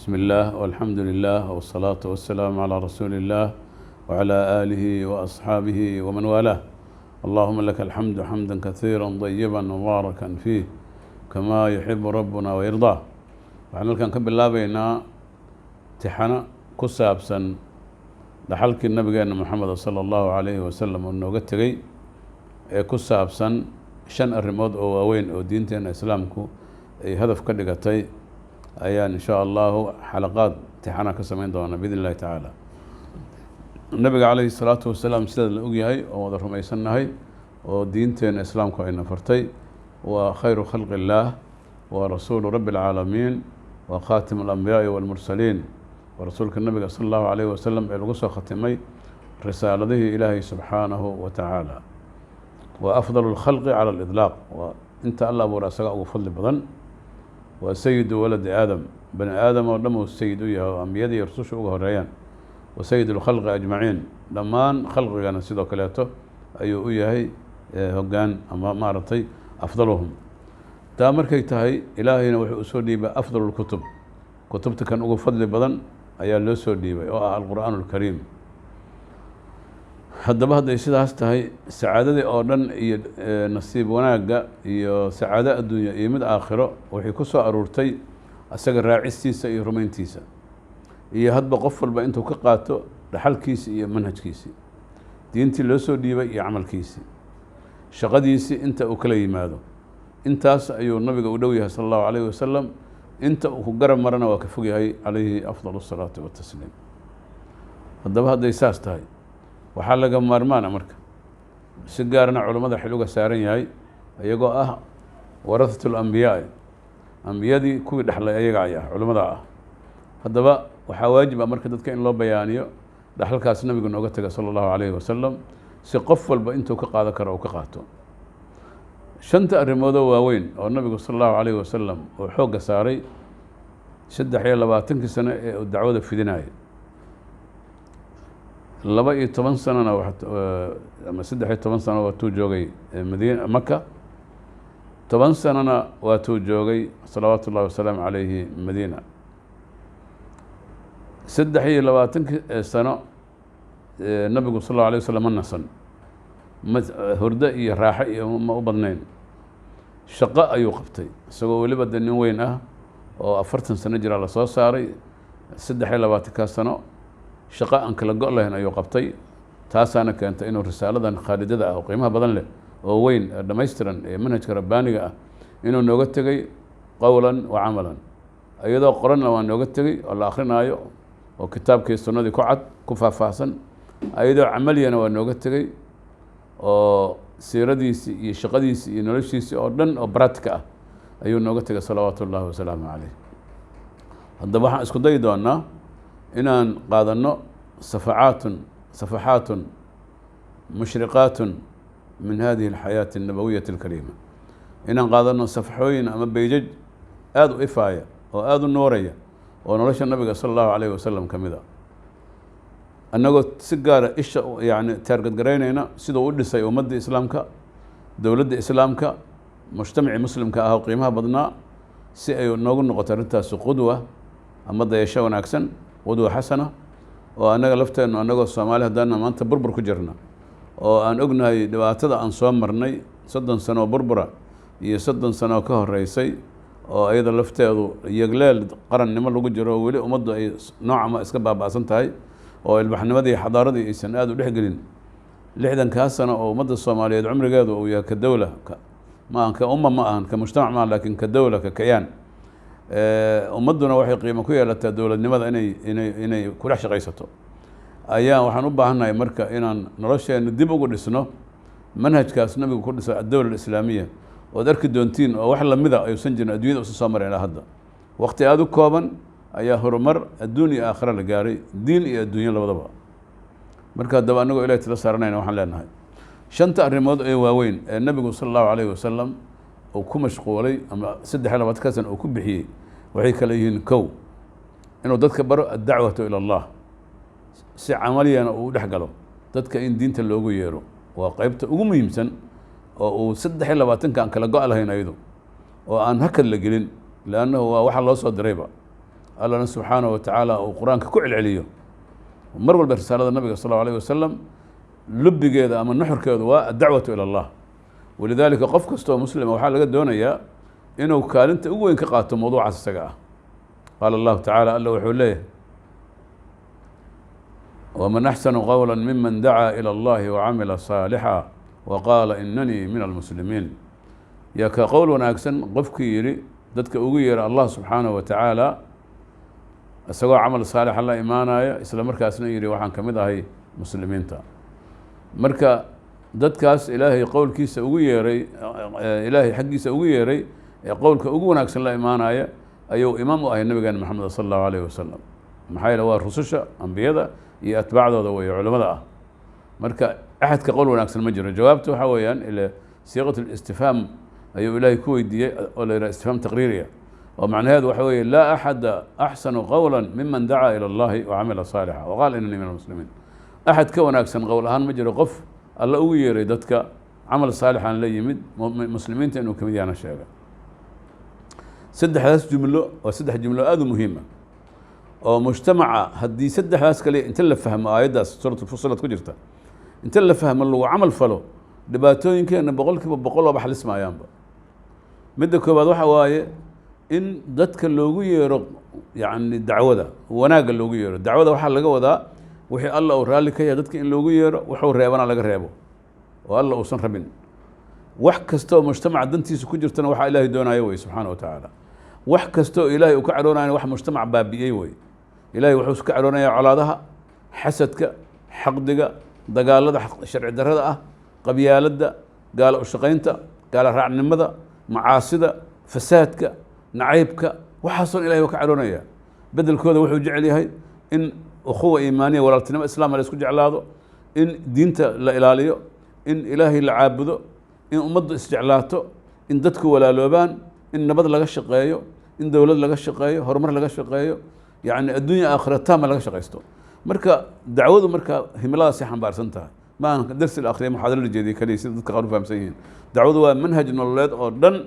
بسم الله والحمد لله والصلاة والسلام على رسول الله وعلى آله وأصحابه ومن والاه. اللهم لك الحمد حمدا كثيرا طيبا مباركا فيه كما يحب ربنا ويرضاه. Waxaan halkan ka bilaabaynaa tixano ku saabsan dhaxalkii nabigeena Moxamed sala Allahu calayhi wasalam oo nooga tegey, ee ku saabsan shan arrimood oo waaweyn oo diinteena Islaamku ay hadaf ka dhigatay ayaan insha Allahu xalaqaad tixana ka samayn doona biidn Illahi tacaala. Nabiga calayhi salaatu wasalaam, sida la ogyahay oo wada rumaysannahay oo diinteena Islaamku ayna fartay, waa khayru khalqi illaah, waa rasuulu rabbi alcaalamiin, waa khaatim alambiyaai walmursaliin, waa rasuulka nabiga sala Allahu alayhi wasalam ee lagu soo khatimay risaaladihii Ilaahay subxaanahu wa tacaala, waa afdal اlkhalqi cala alidlaaq, waa inta Alla abuura isaga ugu fadli badan, waa sayidu waladi Aadam, bani aadam oo dhan uu sayid u yahay oo ambiyada iyo rususha uga horeeyaan, wa sayid اlkhalqi ajmaciin, dhammaan khalqigana sidoo kaleeto ayuu u yahay hoggaan ama maaragtay afdaluhum. Taa markay tahay, Ilaahayna wuxuu usoo dhiibay afdal اlkutub, kutubta kan ugu fadli badan ayaa loo soo dhiibay oo ah Alqur'aan Alkariim. Haddaba hadday sidaas tahay, sacaadadii oo dhan iyo nasiib wanaagga iyo sacaado adduunya iyo mid aakhiro waxay ku soo aruurtay asaga raacistiisa iyo rumayntiisa, iyo hadba qof walba intuu ka qaato dhaxalkiisi iyo manhajkiisii, diintii loo soo dhiibay iyo camalkiisii, shaqadiisii inta uu kala yimaado. Intaas ayuu nabiga u dhow yahay sala Allahu alayhi wasalam, inta uu ku garab marana waa ka fog yahay calayhi afdal asalaatu watasliim. Haddaba hadday saas tahay, waxaa laga maarmaana marka si gaarna culammada xil uga saaran yahay, iyagoo ah warathatu lambiyaa, ambiyadii kuwii dhexlay ayaga ay ah culimmada ah. Haddaba waxaa waajib ah marka dadka in loo bayaaniyo dhaxalkaas nabigu nooga taga sala Allahu alayhi wasalam, si qof walba intuu ka qaadan karo uu ka qaato. Shanta arrimoodoo waaweyn oo nabigu sala Allahu alayhi wasalam uu xoogga saaray 23-kii sano ee uu dacwada fidinayay, 12 sanona ama 13 sano waatuu joogay Madiina, Maka, 10 sanona waatuu joogay salawaatu ullahi wasalaamu calayhi Madiina. 23-kii sano nabigu sal Allahu alay wasalam ma nasan, ma hurdo iyo raaxo iyo ma u badnayn, shaqo ayuu qabtay, isagoo weliba de nin weyn ah oo 40 sano jira lasoo saaray. 23-kaa sano shaqo aan kala go' lahayn ayuu qabtay. Taasaana keentay inuu risaaladan khaalidada ah oo qiimaha badan leh oo weyn ee dhammaystiran ee manhajka rabbaaniga ah inuu nooga tegey qowlan wa camalan, iyadoo qoranna waa nooga tegey oo la akrinaayo oo kitaabkii sunnadii ku cad ku faahfaahsan, iyadoo camaliyana waa nooga tegey oo siiradiisii iyo shaqadiisii iyo noloshiisii oo dhan oo practical ah ayuu nooga tegay salawaatu ullahi wasalaamu caleyh. Haddaba waxaan isku dayi doonaa inaan qaadanno safacaatun safaxaatun mushriqaatun min hadihi alxayaati annabawiyati alkariima, inaan qaadanno safxooyin ama beyjaj aada u ifaaya oo aada u nuuraya oo nolosha nabiga sala Allahu alayhi wasalam ka mid a, annagoo si gaara isha yani taargadgaraynayna siduu u dhisay ummadda Islaamka, dowladda Islaamka, mujtamacii muslimka ah oo qiimaha badnaa, si ay noogu noqoto arrintaasi qudwa ama dayasho wanaagsan, qudwa xasana, oo annaga lafteennu, annagoo Soomaali haddaana maanta burbur ku jirna oo aan ognahay dhibaatada aan soo marnay, 30 sano oo burbura iyo 30 sano oo ka horeysay oo iyada lafteedu yegleel qarannimo lagu jiro, weli ummaddu ay noocama iska baaba'san tahay oo ilbaxnimadii xadaaradii aysan aada u dhexgelin. 60-kaa sano oo ummadda Soomaaliyeed cumrigeedu uu yahay ka dowla, ma ahan ka umma, ma ahan ka mujtamac maahan, laakin ka dowla, ka kayaan. Ummadduna waxay qiimo ku yeelataa dowladnimada inay kudhex shaqaysato. Ayaa waxaan u baahannahay marka inaan nolosheenu dib ugu dhisno manhajkaas nabigu ku dhisay addowla alislaamiya, ood arki doontiin oo wax lamida ayuusan jirin addunyada usa soo maray ilaa hadda. Waqti aada u kooban ayaa horumar adduun iyo aakhira la gaaray, diin iyo adduunyo labadaba. Marka haddaba anagoo Ilahay tala saaranayna, waxaan leenahay shanta arrimood ee waaweyn ee nabigu sala Allahu alayhi wasalam uu ku mashquulay ama 23-ka sana uu ku bixiyey waxay kale yihiin: kow, inuu dadka baro addacwatu ila Allah, si camaliyana uu u dhex galo dadka in diinta loogu yeero. Waa qeybta ugu muhiimsan oo uu 23-ka aan kala go' lahayn ayadu oo aan hakad la gelin, leannahu waa waxa loo soo dirayba. Allana subxaanahu watacaala uu Qur-aanka ku celceliyo mar walba. Risaalada nabiga sal allahu alayh wasalam lubigeeda ama nuxurkeedu waa addacwatu ila Allah. Walidaalika qof kastoo muslima waxaa laga doonayaa inuu kaalinta ugu weyn ka qaato mowduucaas isaga ah. Qaala Allahu tacaala, Alla wuxuu leeyahay: "Waman axsanu qowla miman dacaa ilى Allahi wacamila saalixa waqaala inanii min almuslimiin." Yaa ka qowl wanaagsan qofkii yidhi dadka ugu yeera Allah subxaanahu wa tacaala, isagoo camal saalixa la imaanaya, isla markaasna yidhi waxaan ka mid ahay muslimiinta. Marka dadkaas Ilaahay qowlkiisa ugu yeeray, Ilaahay xaggiisa ugu yeeray, ee qowlka ugu wanaagsan la imaanaya ayuu imaam u ahay nabigeena Maxamed sala Allahu alayh wasalam. Maxaa yeele waa rususha, ambiyada iyo atbaacdooda weeye culamada ah. Marka axadka qowl wanaagsan ma jiro. Jawaabta waxaa weeyaan, ile siiqat اlistifhaam ayuu Ilaahay ku weydiiyey, oo la yidhaha istifhaam taqriiriya, oo macnaheedu waxa weeye: laa axada axsanu qowla miman dacaa ilى Allahi wacamila saalixa waqaala inanii min almuslimiin. Axad ka wanaagsan qowl ahaan ma jiro qof Alla ugu yeeray dadka, camal saalixan la yimid, muslimiinta inuu kamid yahana sheega. Saddexdaas jumlo waa saddex jumlo aada u muhiima oo mujtamaca haddii saddexdaas kale inta la fahmo, aayaddaas Suurat Fusilat ku jirta inta la fahmo lagu camal falo, dhibaatooyinkeena 100% waaba xalismaayaanba. Midda koowaad waxa waaye in dadka loogu yeero, yacni dacwada wanaagga loogu yeero. Dacwada waxaa laga wadaa wixii Alla uu raalli ka yahay dadka in loogu yeero, wuxuu reebana laga reebo oo Alla uusan rabin. Wax kasta oo mujtamaca dantiisa ku jirtana waxaa Ilaahay doonaayo wey subxaana wa tacaala. Wax kasta oo Ilaahay uu ka caroonayana wax mujtamac baabi'iyey wey. Ilahay wuxuu ka caroonayaa colaadaha, xasadka, xaqdiga, dagaalada sharci darrada ah, qabyaaladda, gaalo ushaqaynta, gaalo raacnimada, macaasida, fasaadka, nacaybka. Waxaasoo Ilahay waa ka caroonaya. Bedelkooda wuxuu jecel yahay in ukhuwa iimaaniya, walaaltinimo islaama la isku jeclaado, in diinta la ilaaliyo, in Ilaahay la caabudo, in ummaddu isjeclaato, in dadku walaaloobaan, in nabad laga shaqeeyo, in dowlad laga shaqeeyo, horumar laga shaqeeyo, yacni adduunya aakhira taama laga shaqaysto. Marka dacwadu marka himiladaasay xambaarsan tahay. Ma ahan darsi la akhriya, muxaadaro la jeediye kaliya, sida dadka qaar u fahamsan yihiin. Dacwadu waa manhaj nololeed oo dhan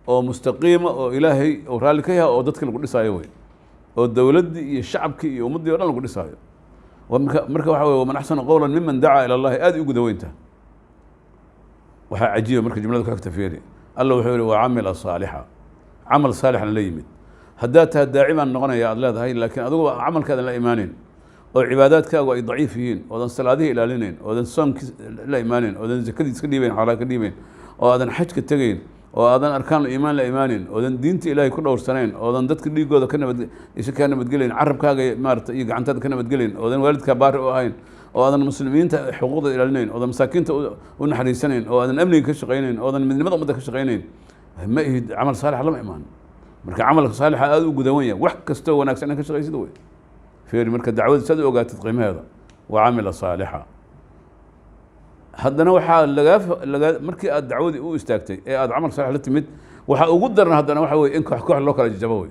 oo mustaqiima oo Ilaahay uu raalli ka yahay oo dadka lagu dhisaayo wey, oo dowladdii iyo shacabkii iyo ummaddii o dhan lagu dhisaayo. Marka waxa wey: waman axsanu qowla miman dacaa ila Allahi. Aad u guda weynta. Waxaa cajiiba marka jumlada ku xigta, fiiri. Alla wuxuu yihi: wacamila saalixa, camal saalixan la yimid. Haddaad tahay daaci baan noqonaya aad leedahay, laakiin adiguba camalkaadan la imaaneyn, oo cibaadaadkaagu ay daciif yihiin, oodan salaadihii ilaalinayn, oodan soomkii la imaaneyn, oodan zakadii iska dhiibayn, xoolaha ka dhiibayn, oo aadan xajka tegayn, oo aadan arkaanu iimaan la imaaneyn, oodan diinta Ilaahay ku dhowrsanayn, oodan dadka dhiigooda ka nabad isa kaa nabadgelayn, carabkaaga maarata iyo gacantaada ka nabadgelayn, oodan waalidkaa baari u ahayn, oo aadan muslimiinta xuquuqda ilaalinayn, oodan masaakiinta u naxariisanayn, oo aadan amniga ka shaqaynayn, oodan midnimada ummadda ka shaqaynayn, ma ihid camal saalix lama imaan. Marka camalka saalixa aada u gudawan yahay, wax kastoo wanaagsan inaad ka shaqaysid wey. Fiiri marka dacwada saad u ogaatid qiimaheeda: wa camila saalixa. Haddana waxaa lagaa markii aad dacwadii u istaagtay ee aad camal saalix la timid, waxaa ugu daran haddana waxa weye in koox koox loo kala jajabo wey,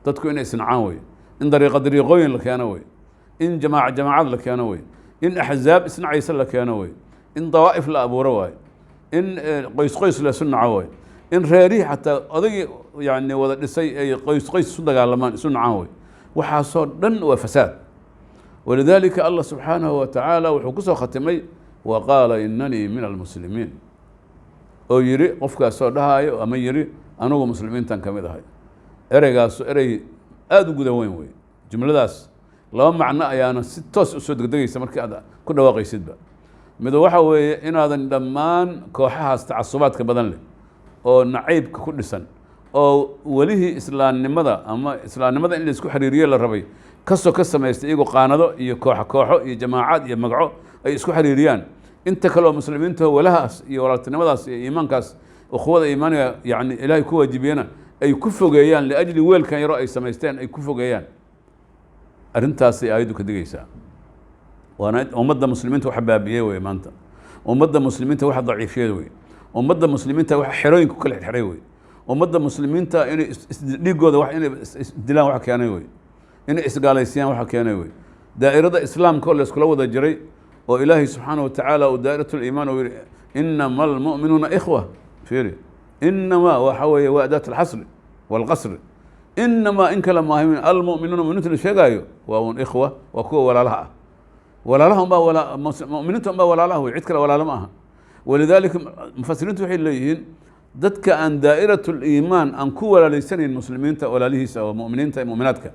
dadku inay isnacaan wey, in dariiqa dariiqooyin la keeno wey, in jamaaca jamaacad la keeno wey, in axzaab isnacaysa la keeno wey, in dawaa'if la abuuro waay, in qoys qoys la isu naco waay, in reerihii xataa odagii yani wada dhisay ay qoys qoys isu dagaalamaan, isu nacaan wey. Waxaasoo dhan waa fasaad. Walidaalika Allah subxaanahu wa tacaala wuxuu ku soo khatimay: wa qaala inanii min almuslimiin, oo yidhi qofkaasoo dhahaayo ama yidhi anugu muslimiintan ka mid ahay. Ereygaasu erey aada u guda weyn wey. Jumladaas laba macno ayaana si toos usoo degdegaysa markii aad ku dhawaaqaysidba. Mido waxa weeye inaadan dhammaan kooxahaas tacasubaadka badan leh oo nacaybka ku dhisan, oo welihii islaamnimada ama islaamnimada in la isku xiriiriye la rabay kasoo ka samaystay, iyagoo qaanado iyo kooxo kooxo iyo jamaacaad iyo magco ay isku xiriiriyaan, inta kale oo muslimiinta walahaas iyo walaaltinimadaas iyo iimaankaas ukhuwada iimaaniga yani Ilaahay ku waajibiyena ay ku fogeeyaan liajli weelkan yaro ay samaysteen ay ku fogeeyaan. Arrintaasay aayaddu ka digaysaa. Waana ummadda muslimiinta waxa baabiyey wey. Maanta ummadda muslimiinta waxa daciifiyey wey. Ummadda muslimiinta waxa xerooyinka ku kala xirxiray wey. Ummadda muslimiinta inay dhiigooda wax inay isdilaan waxa keenay wey. Inay isgaalaysiiyaan waxa keenay wey. Daa'irada islaamka oo la iskula wada jiray, oo Ilaahay subxaanahu wa tacaala uu daa'irat liimaan uu yihi: inama almu'minuuna ikhwa. Fiiri, inama waxa weeye waa adaat alxasri walqasri. Inamaa in kale maahayn almu'minuuna, muminiinta la sheegaayo waa un ikhwa, waa kuwa walaalaha ah. Walaalaha unbaa muminiinta unbaa walaalaha wey, cid kale walaalo ma aha. Walidaalika mufasiriintu waxay leeyihiin dadka aan daa'irat liimaan aan ku walaalaysanayn muslimiinta walaalihiisa oo mu'miniinta iyo mu'minaadka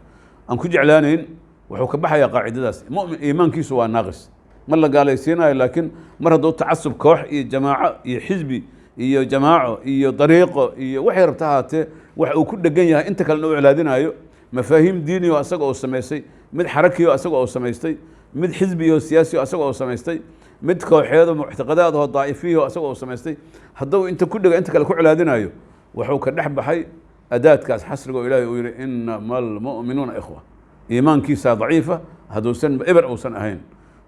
aan ku jeclaanayn, wuxuu ka baxayaa qaacidadaas. Mu'min iimaankiisu waa naaqis, ma la gaalaysiinayo, laakiin mar hadduu tacasub koox iyo jamaaco iyo xisbi iyo jamaaco iyo dariiqo iyo waxay rabta ahaatee wax uu ku dhegan yahay, inta kalena u colaadinayo, mafaahiim diini oo asaga uu samaystay, mid xaraki oo asaga uu samaystay, mid xisbi oo siyaasi oo asaga uu samaystay, mid kooxeed oo muctaqadaad oo daa'ifiya oo asaga uu samaystay, hadduu inta ku dhega inta kale ku colaadinayo, wuxuu ka dhex baxay adaadkaas xasriga oo Ilaahay uu yidhi inama almu'minuuna ikhwa. Iimaankiisaa daciifa hadduusan eber uusan ahayn.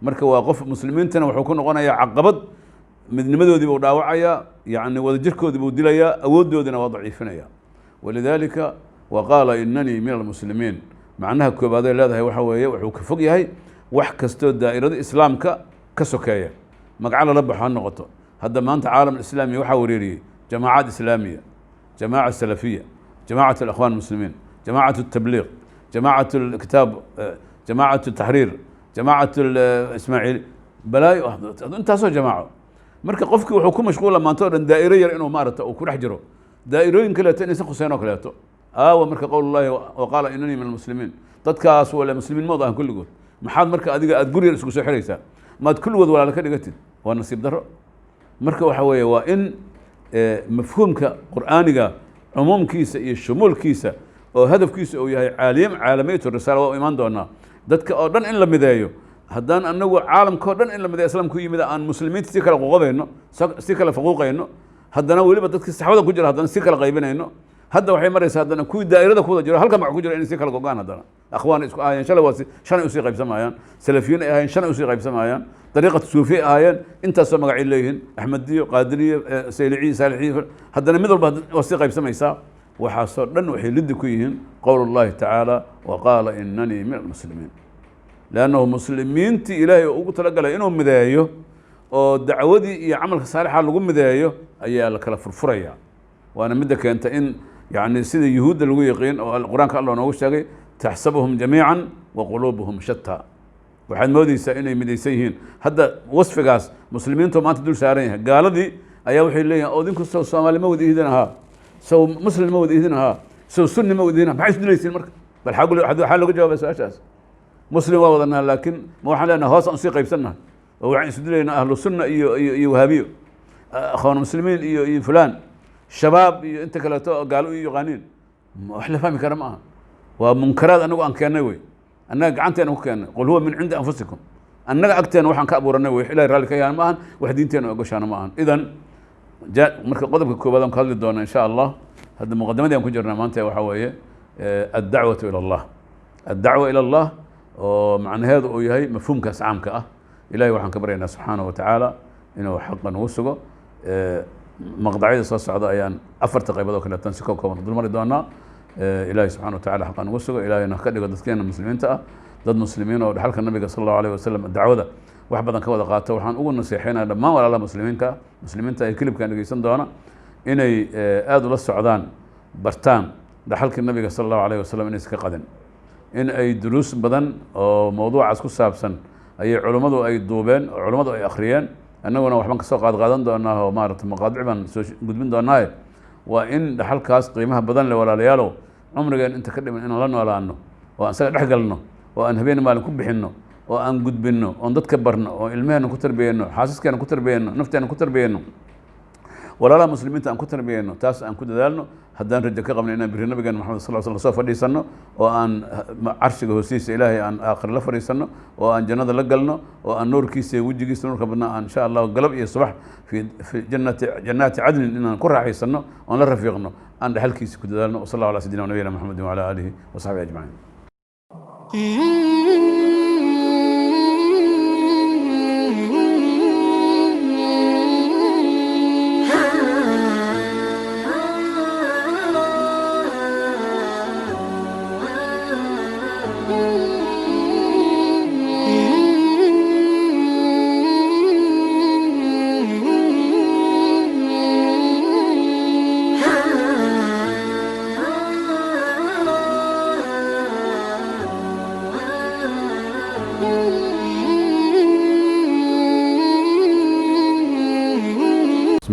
Marka waa qof muslimiintana wuxuu ku noqonayaa caqabad, midnimadoodii buu dhaawacayaa, yacni wadajirkoodii buu dilayaa, awooddoodina waa daciifinaya. Walidaalika waqaala inanii min almuslimiin, macnaha koobaad ay leedahay waxa weeye wuxuu ka fog yahay wax kastoo daa'irada islaamka ka sokeeya, magaco lala baxo ha noqoto. Hadda maanta caalam islaami waxaa wareeriyey jamaacaad islaamiya, jamaaca salafiya, jamaacat alakhwaan almuslimiin, jamaacat altabliiq, jamaacat alkitaab, jamaacat altaxriir, jamaacat ismaaciili, balaayo intaasoo jamaaco. Marka qofkii wuxuu ku mashquula maanta oo dhan daa'iro yar inuu maarata uu ku dhex jiro, daa'irooyin kaleeto inaysan khuseen oo kaleeto. Aawa marka qowlullahi waqaala inanii min almuslimiin, dadkaas wala muslimiin mood ahan kulligood. Maxaad marka adiga aad guri yar isku soo xiraysaa? Maad kulligood walaalo ka dhigatid? Waa nasiib darro. Marka waxa weeye waa in mafhuumka qur'aaniga cumuumkiisa iyo shumuulkiisa oo hadafkiisa uu yahay caalamiyatu risaala, waa u imaan doonaa dadka oo dhan in la mideeyo. Haddaan anagu caalamka oo dhan in la mideeyo islaamku yimid aan muslimiinta si kala qoqobayno, si kala faquuqayno, haddana weliba dadka saxwada ku jira haddana si kala qaybinayno. Hadda waxay maraysaa haddana kuwii daa'irada ku wada jiro halka magac ku jira inay si kala gogaan. Haddana akhwaan isku ahaayeen shalay, waa shanay usii qaybsamayaan, salafiyiin ay ahaayeen shanay usii qaybsamayaan, dariiqat suufi ay ahaayeen, intaasoo magacay leeyihiin, axmediyo, qaadiriyo, sayliciyo, saalixiyo, haddana mid walba waa sii qaybsamaysaa. Waxaasoo dhan waxay liddi ku yihiin qowl llahi tacaala waqaala inanii min almuslimiin, leannahu muslimiintii ilaahay ugu talagalay inuu mideeyo oo dacwadii iyo camalka saalixa lagu mideeyo ayaa la kala furfuraya. Waana midda keenta in yacni sida yuhuudda lagu yaqiin oo qur-aanka Allah noogu sheegay, taxsabuhum jamiican wa quluubuhum shataa, waxaad moodeysaa inay midaysan yihiin. Hadda wasfigaas muslimiintu maanta dul saaran yahay. Gaaladii ayaa waxay leeyihin oo idinku sow Soomaali ma wada ihdin ahaa, sow muslim ma wada ihdin ahaa, sow sunni ma wada ihdin ahaa, maxay isu dilaysiin? Marka bal waxaa looga jawaabaya su-aashaas, muslim waa wadanaa, laakiin ma waxaan leenahay hoos aan usii qaybsannahay oo waxaan isu dilaynaa ahlu sunna iyo wahaabiyo, akhwaan muslimiin iyo fulaan, shabaab iyo inta kaleeto oo gaalo u yaqaaniin. Wax la fahmi kara ma aha. Waa munkaraad anagu aan keennay wey, annaga gacanteena ku keennay. Qul huwa min cindi anfusikum, annaga agteena waxaan ka abuuranay wey, ilahay raalli ka yahan ma ahan, wax diinteena ogoshaana ma ahan. Idan marka qodobka koowaad aan ka hadli doona insha Allah, hadda muqadimadii aan ku jirnaa maanta waxaa weeye addacwatu ila Allah, addacwa ila Allah oo macnaheedu uu yahay mafhuumkaas caamka ah. Ilahay waxaan ka baryaynaa subxaanahu watacaala inuu xaqa nagu sugo. Maqdacyada soo socda ayaan afarta qaybood oo kaleetan si ka kooban dul mari doonaa. Ilahay subxana watacala xaqa nagu sugo, ilahayna ka dhigo dadkeena muslimiinta ah dad muslimiin oo dhaxalka nabiga sala allahu alayh wasalam dacwada wax badan ka wada qaato. Waxaan ugu naseexeynaya dhammaan walaalaha muslimiinta ee kilibkan dhegeysan doona inay aada ula socdaan, bartaan dhaxalka nabiga sala allahu alayh wasalam, inaysan ka qadin, in ay duruus badan oo mawduucaas ku saabsan ayay culummadu ay duubeen oo culummadu ay akhriyeen, annaguna waxbaan kasoo qaad qaadan doonaa oo maarata maqaadic baan soo gudbin doonaaye. Waa in dhaxalkaas qiimaha badan leh walaalayaalow cumrigeen inta ka dhiman inaan la noolaano oo aan isaga dhex galno oo aan habeen maalin ku bixinno oo aan gudbinno oon dadka barno oo ilmeheena ku tarbiyeyno, xaasaskeena ku tarbiyeyno, nafteena ku tarbiyeyno, walaalaha muslimiinta aan ku tarbiyeyno, taas aan ku dadaalno. Haddaan rajo ka qabno inaan biri nabigeena Maxamed sal slam soo fadhiisanno oo aan carshiga hoostiisa ilaahay aan aakhir la fadhiisanno oo aan jannada la galno oo aan nuurkiisa iyo wejigiisa nuurka badnaa aan insha allahu galab iyo subax fi jannaati cadnin inaan ku raaxaysanno oon la rafiiqno, aan dhexalkiisa ku dadaalno. Wasala allahu ala sayidina wa nabiyina Maxamedin wacala aalihi wa saxbihi ajmaciin. Mm-hmm.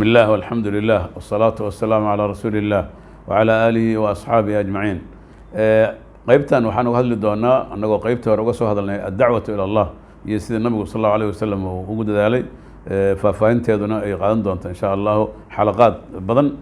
بسم الله والحمد لله والصلاة والسلام على رسول الله وعلى آله وأصحابه أجمعين. Qaybtan waxaan uga hadli doonaa, annagoo qeybta hore uga soo hadalnay الدعوة إلى الله iyo sida Nabigu sal Allahu alayh wasalam uu ugu dadaalay, faahfaahinteeduna ay qaadan doonto in sha Allahu xalaqaad badan.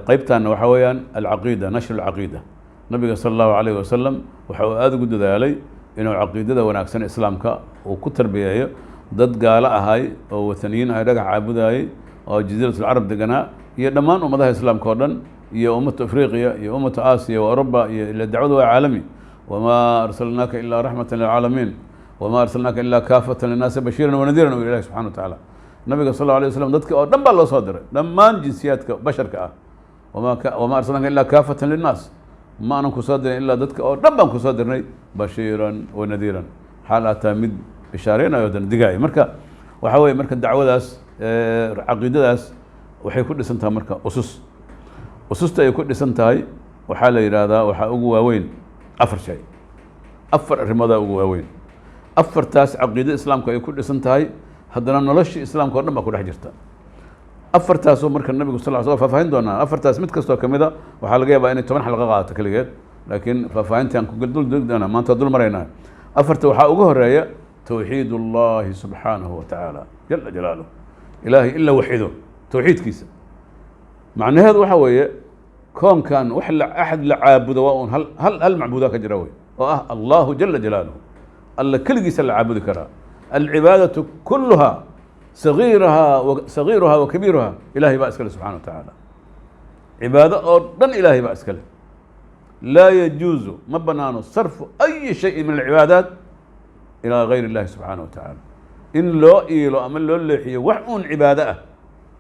Qeybtanna waxaa weeyaan العقيدة، نشر العقيدة. Nabiga sala Allahu alayh wasalam waxa uu aada ugu dadaalay inuu caqiidada wanaagsan Islaamka uu ku tarbiyeeyo dad gaalo ahay oo wathaniyiin ahay, dhagax caabudayey oo Jaziirat Alcarab deganaa, iyo dhammaan ummadaha Islaamka oo dhan, iyo ummatu Afriqiya iyo ummatu Aasiya wa Oruba iyo ila dacwadu waa caalami. وما أرسلناك إلا رحمة للعالمين وما أرسلناك إلا كافة للناس بشيرا ونذيرا. Ilahi subxana wa tacaala Nabiga sal Allahu alay waslam dadka oo dhan baa loo soo diray, dhammaan jinsiyaadka basharka ah. وما أرسلناك إلا كافة للناس, ma aanan kusoo dirin ilaa dadka oo dhan baan kusoo dirnay, بشيرا ونذيرا, xaal ataa mid bishaareynayo dan digaayo. Marka waxaa weye, marka dacwadaas, caqiidadaas waxay ku dhisan tahay marka usus. Ususta ay ku dhisan tahay waxaa la yidhaahdaa waxaa ugu waaweyn afar shay, afar arrimoodaa ugu waaweyn. Afartaas caqiidada Islaamka ay ku dhisan tahay, haddana noloshii Islaamka o dhan baa ku dhex jirta afartaasoo. Marka Nabigu sal sl faahfaahin doonaa afartaas mid kastoo kamid a. Waxaa laga yaabaa inay 10 xalqo qaadato keligeed, laakiin faahfaahintaan ku dul doonaa maanta dul maraynaa. Afarta waxaa ugu horeeya توحيد الله سبحانه وتعالى جل جلاله, Ilaahay in la waxido towxiidkiisa. Macnaheedu waxa weeye koonkan wax la axad la caabudo waa un hal macbuudaa ka jira wey, oo ah Allahu jala jalaaluhu. Alla keligiisa la caabudi karaa. العبادة كلها صغيرها صغيرها وكبيرها Ilahay baa iskale subxana wa tacaala. Cibaado oo dhan Ilaahay baa iskale. لا يجوز, ma banaano, صرف أي شيء من العبادات إلى غير الله سبحانه وتعالى. In loo iilo ama loo leexiyo wax uun cibaado ah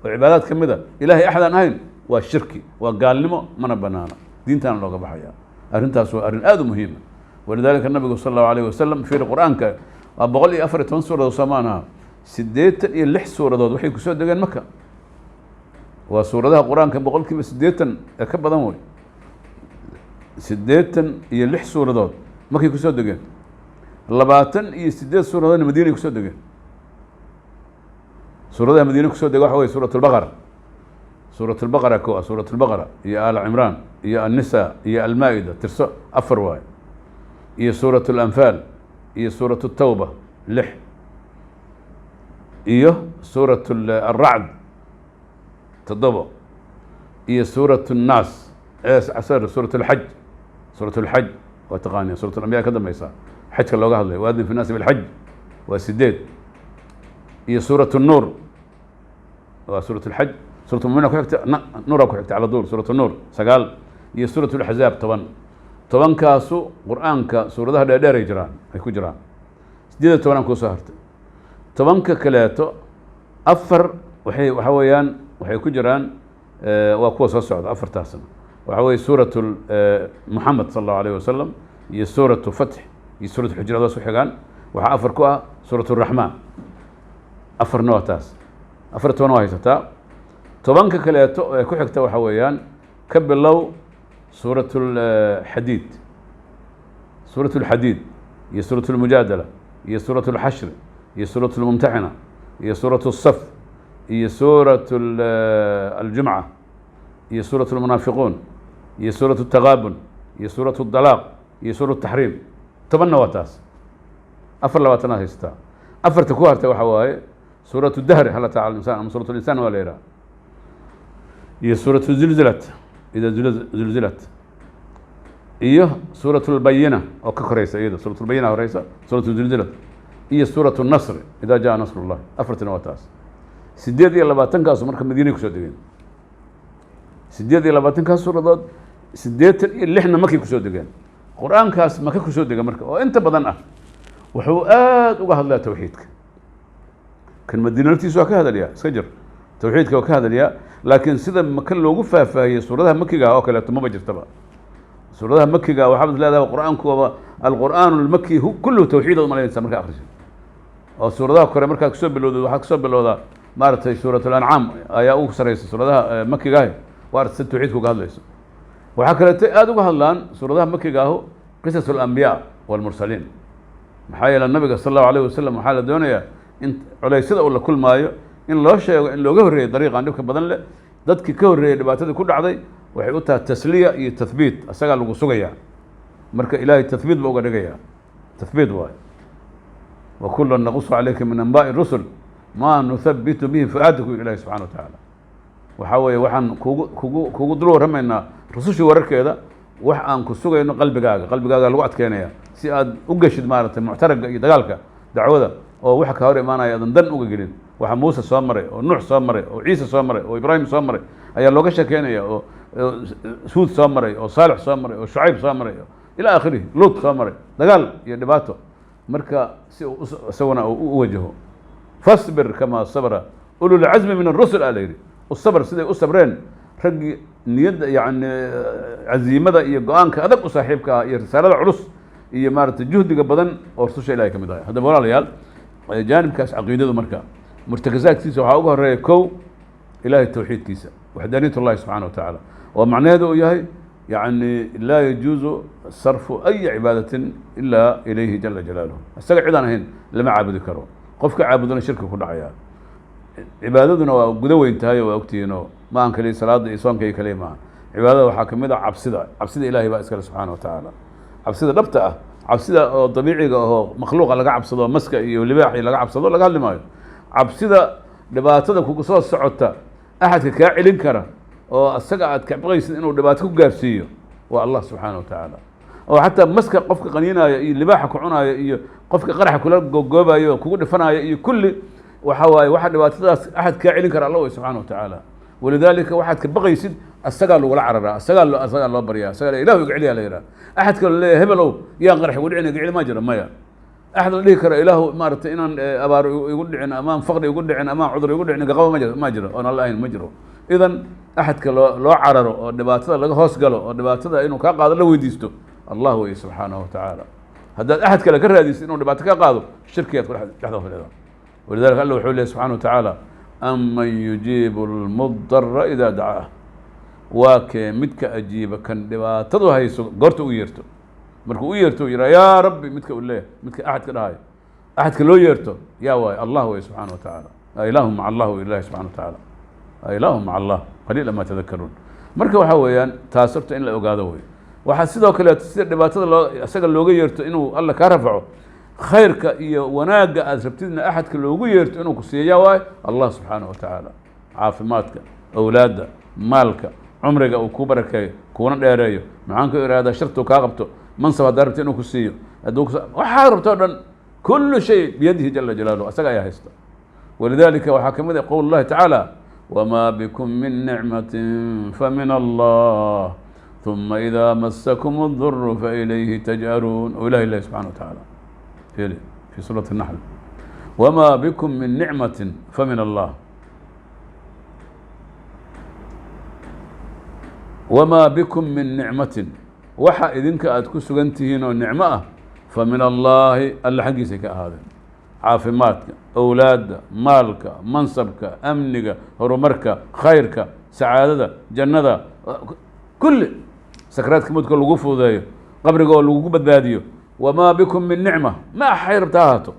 oo cibaadaad ka mid a Ilahay axadaan ahayn waa shirki, waa gaalnimo, mana banaano, diintaana looga baxaya. Arrintaas waa arrin aada u muhiima. ولذلك nabigu sal Allahu alayh wasalam, fiir, Qur-aanka waa 114 suuradood soomaanaha, 86 suuradood waxay kusoo degeen Maka. Waa suuradaha Qur-aanka 80% ee ka badan wey. 86 suuradood markay kusoo degeen, 28 suuradoodna Madiinay kusoo degeen. Suuradaha Madiine kusoo dega waxa wey Suurat Albaqara, Suurat Albaqara ko, Suurat Albaqara iyo Aal Cimraan iyo Annisa iyo Almaa-ida, tirso, afar waaye, iyo Suurat Alanfaal iyo Suurat Altawba, lix, iyo Suurat Alracd, toddobo, iyo Suurat Annaas, Suurat Alxaj. Suurat Alxaj waa taqaaniya, Suurat Alambiya ka dambeysa, xajka looga hadlayo, وأذن في الناس بالحج, waa sideed, iyo Suurat الnuur. Waa Suurat Alxaj, Suurat Mumina ku xigta, Nuura ku xigta cala duur, Suurat Nuur sagaal, iyo Suurat Alaxzaab, 10. Tobankaasu Qur-aanka suuradaha dheerdheer ay jiraan, ay ku jiraan. 18 aan kusoo hartay. 10-ka kaleeto afar waxay waxa weeyaan waxay ku jiraan, waa kuwa soo socda. Afartaasna waxa weeye Suuratu Moxamed sal Allahu alayh wasalam iyo Suuratu Fatx iyo Suuratu Xujuraad ku xigaan. Waxaa afar ku ah Suurat Raxmaan. Afarna waa taas, 14 waa haysataa. 10-ka kaleeto ee ku xigta waxa weeyaan ka bilow Suurat Alxadiid, Suurat Alxadiid iyo Suurat Almujaadala iyo Suurat Alxashr iyo Suurat Almumtaxina iyo Suurat الsaf iyo Suurat Aljumca iyo Suurat Almunaafiquun iyo Suurat الtagaabun iyo Suurat الdalaaq iyo Suurat الtaxriim. 10-na waa taas, 24aad haysataa. Afarta ku hartay waxa waaye Suurat Dahri, هل أتى على الإنسان, ama Suurat Alinsaan waa la yidhaha, iyo Suuratu Zilzilat, إذا زلزلت, iyo Suurat Lbayina oo ka koreysa iyada, Suurat Lbayina horeysa Suuratu Zilzilat, iyo Suurat الnasr, إذا جاء نصر الله. Afartina waa taas. 28-kaasu marka Madiinay kusoo degeen. 28-kaas suuradood, 86-na Makay kusoo degeen. Qur-aankaas Maka kusoo dega marka oo inta badan ah wuxuu aada uga hadlaya tawxiidka. Kan Madiina laftiisa waa ka hadalyaa, iska jir, tawxiidka waa ka hadalyaa, laakiin sida Maka loogu faahfaahiyey suuradaha makiga oo kaleeto maba jirtaba. Suuradaha makiga waxaad leedahay Qur-aanku waaba القرآن المكي كله توحيد ad umalaynaysa markaa akhrisid. Oo suuradaha kore markaad kusoo bilowdid, waxaad kusoo bilowdaa maaragtay Suurat Alancaam ayaa ugu sareysa suuradaha makiga ah. Waa aragtay sida tawxiidka uga hadlayso. Waxaa kaleeto aada uga hadlaan suuradaha makiga ahu قصص الأنبياء والمرسلين. Maxaa yeele Nabiga sal Allahu alayh wasalam waxaa la doonayaa in culeysyada uu la kulmaayo In loo sheego in looga horreeyey dariiqan dhibka badan leh, dadkii ka horreeyey dhibaatadii ku dhacday, waxay u tahay tasliya iyo tathbiit, isagaa lagu sugayaa. Marka Ilaahay tathbiit ba uga dhigayaa, tathbiit waayo. Wa kulan naqusu calayka min anbaa'i rusul maa nuthabitu bihi fu'aadaku, yidhi Ilahi subxana wa tacaala. Waxaa weeye waxaan kugu dul warramaynaa rusushii wararkeeda, wax aan ku sugayno qalbigaaga, qalbigaaga lagu adkeynaya si aad u geshid maaragtay muctaraga iyo dagaalka dacwada, oo waxa ka hor imaanaya aadan dan uga gelin. Waxa Muuse soo maray oo Nuux soo maray oo Ciise soo maray oo Ibraahim soo maray ayaa looga sheekeynaya, oo Huud soo maray oo Saalix soo maray oo Shucayb soo maray ilaa aakhirihi, Luut soo maray, dagaal iyo dhibaato. Marka si uu isaguna uu u wajaho, fasbir kamaa sabra ululcazmi min arusul aa la yidhi. Usabr siday u sabreen raggii niyadda, yacni caziimada iyo go-aanka adag u saaxiibka ah iyo risaalada culus iyo maaragtay juhdiga badan oo rususha Ilahay ka mid ahay. Haddaba walaalayaal, jaanibkaas caqiidadu marka murtakasaadkiisa waxaa uga horeeya kow Ilahay tawxiidkiisa, waxdaaniyat ullahi subxana wa tacaala, oo macnaheedu uu yahay yacni laa yajuuzu sarfu ay cibaadatin ilaa ilayhi jala jalaaluhu. Isaga cid aan ahayn lama caabudi karo, qofka caabudana shirki ku dhacaya. Cibaadaduna waa guda weyn tahay oo waa ogtihiinoo ma aan kaliya salaada iyo soonka iyo kaliya maaha. Cibaadada waxaa kamid ah cabsida. Cabsida Ilahay baa iskale subxaana wa tacaala, cabsida dhabta ah. Cabsida oo dabiiciga ahoo makhluuqa laga cabsado, maska iyo libaax iyo laga cabsado, laga hadli maayo. Cabsida dhibaatada kugu soo socota axadka kaa celin kara oo isaga aad ka baqaysid inuu dhibaato ku gaarsiiyo waa Allah subxaana wa tacaala. Oo xataa maska qofka qaniinaayo iyo libaaxa ku cunaayo iyo qofka qaraxa kula googoobayo oo kugu dhifanaayo iyo kulli, waxa waaye waxa dhibaatadaas axad kaa celin kara Alla wey subxana wa tacaala. Walidaalika waxaad ka baqaysid asagaa lagula cararaa, asagaa loo baryaa, asagaa Ilahu iga celiyaa la yidhaha. Axad kaloo leeyahay hebelow yaan qarax igu dhicin iga celi ma jiro, maya. Axad la dhihi karo Ilaahu maaragtay inaan abaar igu dhicin amaan faqri igu dhicin amaan cudur igu dhicin igaqaba ma jiro, ma jiro oon Alla ahayn ma jiro. Idan axadka loo cararo oo dhibaatada laga hoos galo oo dhibaatada inuu kaa qaado la weydiisto Allah wey subxaanahu wa tacaala. Haddaad axad kale ka raadisid inuu dhibaato kaa qaado, shirkigaad ku dhexda fadhida. Walidalika Alla wuxuu leeyahy subxana wa tacaala: aman yujiibu almudara idaa dacaah. Waa kee midka ajiiba kan dhibaatadu hayso goorta u yeerto? Markuu u yeerto u yidhaha yaa Rabbi, midka uu leeyahay, midka axadka dhahayo, axadka loo yeerto yaa waayo? Allah wey subxana wa tacaala. Ilaahu maca Allah wey Ilahi subxana wa tacaala, ilaahu maca Allah qaliila ma tadakaruun. Marka waxaa weeyaan taas horta in la ogaado wey. Waxaa sidoo kaleeto sida dhibaatada loo isaga looga yeerto inuu Alla kaa rafaco, khayrka iyo wanaagga aad rabtidna axadka loogu yeerto inuu ku siiya waayo Allah subxaanahu wa tacaala. Caafimaadka, awlaadda, maalka, cumriga uu kuu barakeeyo kuuna dheereeyo, maxaan ku ihahdaa, shartuu kaa qabto, mansab haddaa rabta inuu ku siiyo, hadduu waxaad rabto o dhan, kullu shay biyadihi jala jalaaluhu, asaga ayaa haysta. Walidalika waxaa ka mid ah qowl llahi tacaala: wamaa bikum min nicmatin famin Allah ثuma إida masakum الضر failayhi tajأruun. O ilahi ilahi subxana wa tacaala fiiri fi suurati الnaxl: wma bikum min nicmati famin allah. Wmaa bikum min nicmatin, waxa idinka aad ku sugan tihiin oo nicmo ah, fa min allaahi, Alla xaggiisay ka ahaadeen. Caafimaadka, owlaadda, maalka, mansabka, amniga, horumarka, khayrka, sacaadada, jannada, kulli sakraadka mudka lagu fududeeyo, qabriga oo lagugu badbaadiyo. Wamaa bikum min nicma, ma axay rabta ha ahaato,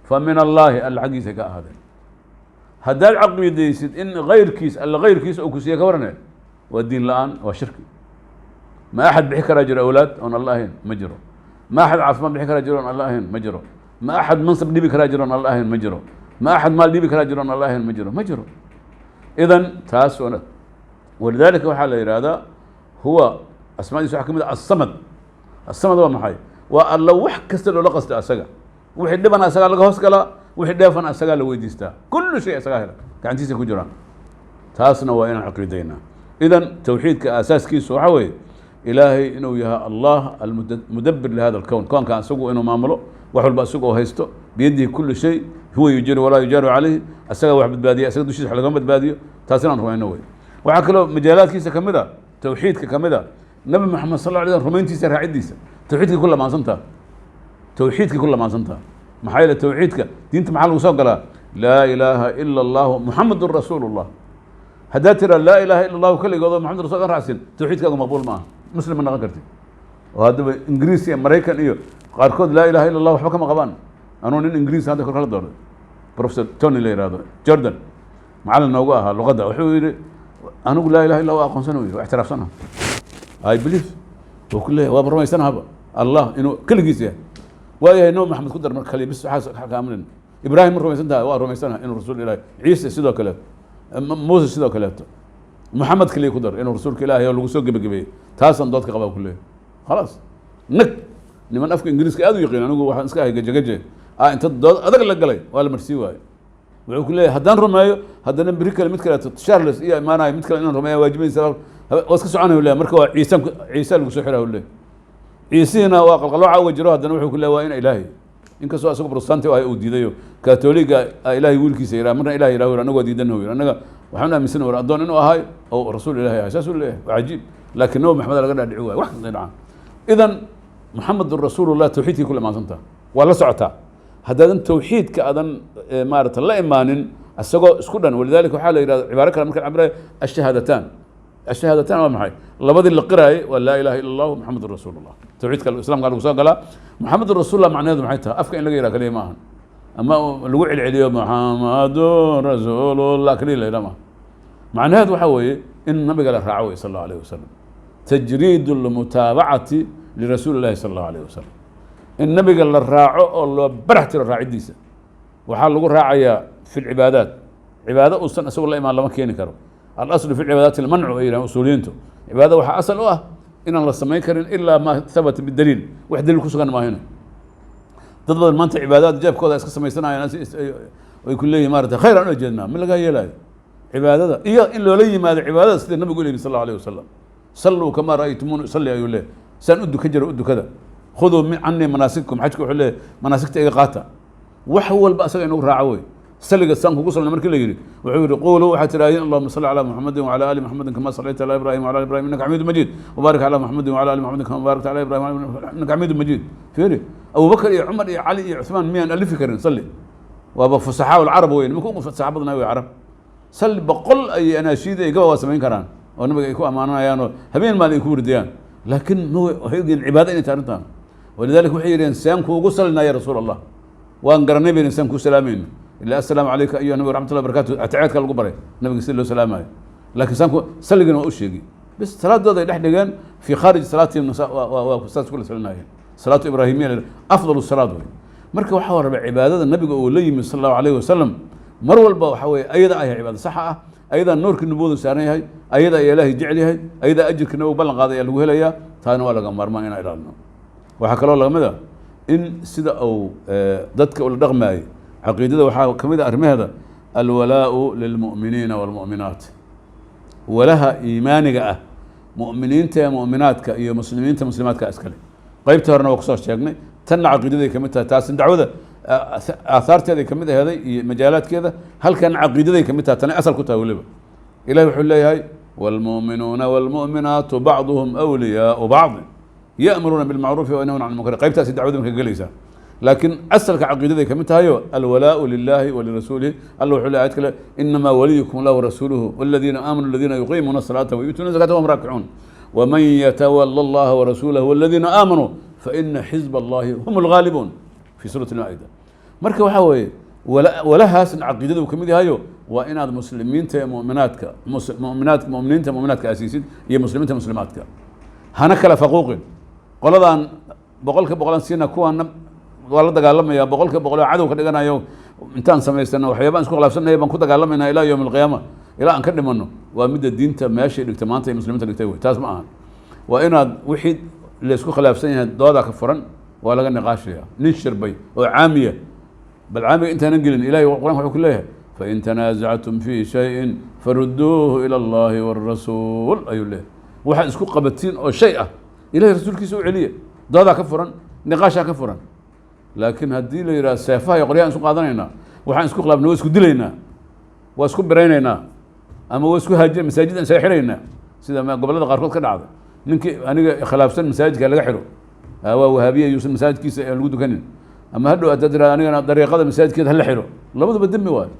fa min allaahi, Alla xaggiisay ka ahaadeen. Haddaad caqiidaysid in kayrkiis, Alla kayrkiisa uu ku siiye, ka warane waa diin la-aan, waa shirki. Ma axad bixi karaa jiro awlaad oon Alla ahayn? Ma jiro. Ma axad caafimaad bixi karaa jiro oon Alla ahayn? Ma jiro. Ma axad mansab dhibi karaa jiro oon Alla ahayn? Ma jiro. Ma axad maal dhibi karaa jiro oon Alla ahayn? Ma jiro, ma jiro. Idan taas walidaalika waxaa la yidhaahdaa huwa asmaadiisa waxaa ka mid ah asamad. Asamad waa maxay? Waa Alla wax kasta loola qasta asaga. Wixii dhibana asagaa laga hoos galaa, wixii dheefana asagaa la weydiistaa, kullu shay asagaa hela, gacantiisa ku jiraan. Taasna waa inaan caqiidaynaa. Idan tawxiidka aasaaskiisu waxaa weeye Ilaahay inuu yahay Allah almudabir lihada alkown, koonkan isagu inuu maamulo, wax walba isaga oo haysto, biyadihi kullu shay, huwa yujiru walaa yujaaru calayhi, asagaa wax badbaadiya, asaga dushiisa wax lagama badbaadiyo. Taas inaan rumayno wey. Waxaa kaloo majaalaadkiisa kamid a, tawxiidka kamid a, Nabi Moxamed sal lla alay slam rumayntiisa, raaciddiisa. Tawxiidkay ku lamaansantaha, tawxiidkay ku lamaansantaha. Maxaa yeele tawxiidka diinta maxaa lagu soo galaa? Laa ilaaha ila allahu muxamedun rasuulu llah. Haddaad tiraa laa ilaha ila allahu keligood oo Maxamed rasul an raacsin, tawxiidkaagu maqbuul ma aha, muslim ma noqon kartid. Oo haddaba Ingiriis iyo Maraykan iyo qaarkood laa ilaha illa allah waxba kama qabaan. Anuu nin Ingiriis hadda kor kala dooray. Professor Tony la yihahdo, Jordan, macallin noogu ahaa luqadda, wuxuu yidhi: "Anigu laa ilaha illa waa aqoonsana," u yidhi, "waa ictiraafsanaha, I believe," wuu ku leeyahay, "waaba rumaysanahaba Allah inuu keligiis yahay." Waa yahay, Nabi Maxamed ku dar marka kaliya bis, waxaas ka aamunin. Ibraahim ma rumaysan tahay? Waa rumaysanaha inuu rasuul Ilaahay. Ciise sidoo kaleeto, Muuse sidoo kaleeto, Maxamed kaliya ku dar inuu rasuulka Ilaahay oo lagu soo gebagabeeyey. Taasaan doodka qabaa ku leeyahay. Khalaas, nag niman afka Ingiriiska aad u yaqiin, anigu waxaan iska ahay gajegaje, inta dood adag la galay waa la marsii waayo. Wuxuu ku leeyahay: "Haddaan rumeeyo, haddana beri kale mid kaleeto, Charles iyo imaanayo, mid kale inaan rumeeya waajibaysa, waa iska soconaya," leeyahay. Marka waa Ciise, Ciise lagu soo xiraa, leeyahay. Ciisihiina waa qalqalooca uga jiro. Haddana wuxuu ku leeyahay waa ina Ilaahay, inkastoo isagu Protestanti ahay uu diidayo. Katoliga Ilaahay wiilkiisa yidhaha, marna Ilahay yidhaha, anagu waa diidan, yidhi. Annaga waxaan aaminsan war addoon inuu ahay oo rasuul Ilahay ahay, saasuu leeyahay. Waa cajiib, laakiin Nabi Maxamed laga dhaadhici waayo wax kastay dhacaan. Idan Muxamedun rasuulullah tawxiidkii kula imaansantaa, waa la socotaa. Haddaadan tawxiidka aadan maarata la imaanin isagoo isku dhan. Walidalika waxaa la yidhahda cibaaro kale marka cabiraya ashahaadataan. Ashahaadataan waa maxay? Labadii la qiraayay waa laa ilaha illa Allah, Muxamedun rasuulullah. Tawxiidka Islaamka lagu soo galaa. Muxamedun rasuulullah macnaheedu maxay tahay? Afka in laga yidhaha kaliya ma ahan, ama lagu celceliyo Muxamadun rasuulullah kaliya la yidhaha maaha. Macnaheedu waxaa weeye in nabiga la raaco wey, sal allahu alayh wasalam, tajriid lmutaabacati lirasuuli illahi sal allahu alayh wasalam, in nabiga la raaco oo loo barax tiro raaciddiisa. Waxaa lagu raacayaa fi lcibaadaat. Cibaado uusan isagu la imaan lama keeni karo. Alaslu fi lcibaadaati almancu, ay yidhahan usuuliyiintu. Cibaadada waxaa asal u ah inaan la samayn karin ilaa ma habata bidaliil, wax daliil ku sugan maahina. Dad badan maanta cibaadaad jeebkooda iska samaysanayaan, ay ku leeyihin maarata khayr aan ula jeednaa. Ma lagaa yeelaayo cibaadada iyo in loola yimaado cibaadada sida nabigu u yimi sal allahu alayh wasalam. "Salluu kamaa ra'aytumuuni usalli," ayuu leeyahy. Saan u dukan jira u dukada. "Khuduu min canii manaasikikum," xajka wuxuu leeyahy, "manaasigta iga qaata." Wax walba asaga inagu raaco wey. Saliga saan kugu salna markii la yidhi, wuxuu yidhi: "Quuluu," waxaad tidhahdeen, "Allahuma salli calaa Muxamadin wacala ali Muxamadin kama sallayta calaa Ibrahim wacala ali Ibrahim innaka xamiidu majiid, wabaarik calaa Muxamadin wacala ali Muxamadin kama baarakta calaa Ibrahim wacala innaka xamiidu majiid." Fiiri, Abubakar iyo Cumar iyo Cali iyo Cuثmaan miyaan alifi karin salli? Waaba fusaxaa alcarab wey, nimanka ugu fasaxa badnaa wey carab. Salli 100 ay anaashiida ay gaba waa samayn karaan oo nabiga ay ku ammaananayaan oo habeen maalin ay ku wurdiyaan, laakiin ma waxay ogyihiin cibaado inay tahay arrintan. Walidalika waxay yidhaheen: "Saan kuugu salinaa ya rasuul Allah?" Waan garanay bayna saan kuu salaamayno, ila "assalaamu calayka ayuha nabi waraxmatullahi barakatu" ataxiyaadka lagu baray nabiga sida loo salaamayo, laakiin saan ku salligana waa u sheegi bis. Salaadooda ay dhex dhigeen fi khaarij salaatihim, waa saas kula salinaayeen. Salaatu ibraahimiya afdalu salaad wey. Marka waxaa raba cibaadada nabiga uu la yimi sal allahu alayhi wasalam mar walba waxaa weeye ayada ayaa cibaado saxa ah, ayadaa nuurka nubuwadu saaran yahay, ayada ayaa Ilaahay jecel yahay, ayadaa ajirka nabigu ballan qaaday ayaa lagu helayaa. Taana waa laga maarmaan inaan ilaalino. Waxaa kaloo lagamid a in sida uu dadka ula dhaqmaayey. Caqiidada waxaa ka mid a arrimaheeda alwalaau lilmu'miniina waalmu'minaat, walaha iimaaniga ah mu'miniinta ee mu'minaadka iyo muslimiinta muslimaadka iskale. Qeybta horena waa kusoo sheegnay, tanna caqiidaday kamid tahay. Taasi dacwada aahaarteeday kamid aheeday iyo majaalaadkeeda, halkan caqiidaday kamid tahay, tanay asal ku tahay weliba. Ilahi wuxuu leeyahay: "wاlmu'minuuna wاlmu'minaatu bacduhum awliyaau bacdi ya'muruuna bilmacruufi wa yanhawna can lmunkar." Qaybtaasi dacwada marka gelaysaa, laakiin asalka caqiidaday kamid tahayo alwalaau lilahi walirasuulihi. Alla wuxuu leeyahay ayad kale: "inamaa waliyukum allah warasuuluhu waladiina aamanuu aladiina yuqiimuuna asalaata wayuutuuna zakata wahum raakicuun, waman yatawala allaha warasuulahu waladiina aamanuu faina xizba allahi hum alghaalibuun," fi suurati almaa'ida. Marka waxaa weeye walahaasna caqiidada uu kamid yahayo waa inaad muslimiinta ee muminaadka, muminaadka, muminiinta muminaadka asiisid iyo muslimiinta muslimaadka, hana kala faquuqin. Qoladan 100% siina, kuwaana waa la dagaalamaya, 100% oo cadow ka dhiganayo. Intaan samaysano waxyaabaan isku khilaafsanaya baan ku dagaalamayna ilaa yowm alqiyaama, ilaa aan ka dhimano. Waa midda diinta meeshay dhigtay maanta ay muslimiinta dhigtay wey. Taas ma ahan. Waa inaad wixii la isku khilaafsan yahay doodaa ka furan, waa laga niqaashaya. Nin shirbay oo caamiya, bal caamiga intaanan gelin, ilahay qur'anka wuxuu ku leeyahay: "fain tanaasactum fi shayin faruduuhu ila allahi wاrasuul," ayuu leeyahay. Waxaad isku qabatiin oo shay ah ilahay rasuulkiisa u celiya, doodaa ka furan, niqaashaa ka furan. Laakiin haddii la yidhaha seefaha iyo qoryahan isku qaadanaynaa, waxaan isku khilaafna waa isku dilaynaa, waa isku biraynaynaa, ama waa isku haajina, masaajid aan isaga xiraynaa, sida gobollada qaarkood ka dhacda, ninkii aniga khilaafsan masaajidka laga xiro, waa wahaabiya, yuusan masaajidkiisa aan lagu dukanin. Ama hadhow haddaad tirahda anigana dariiqada masaajidkeeda hala xiro, labaduba dembi waayo.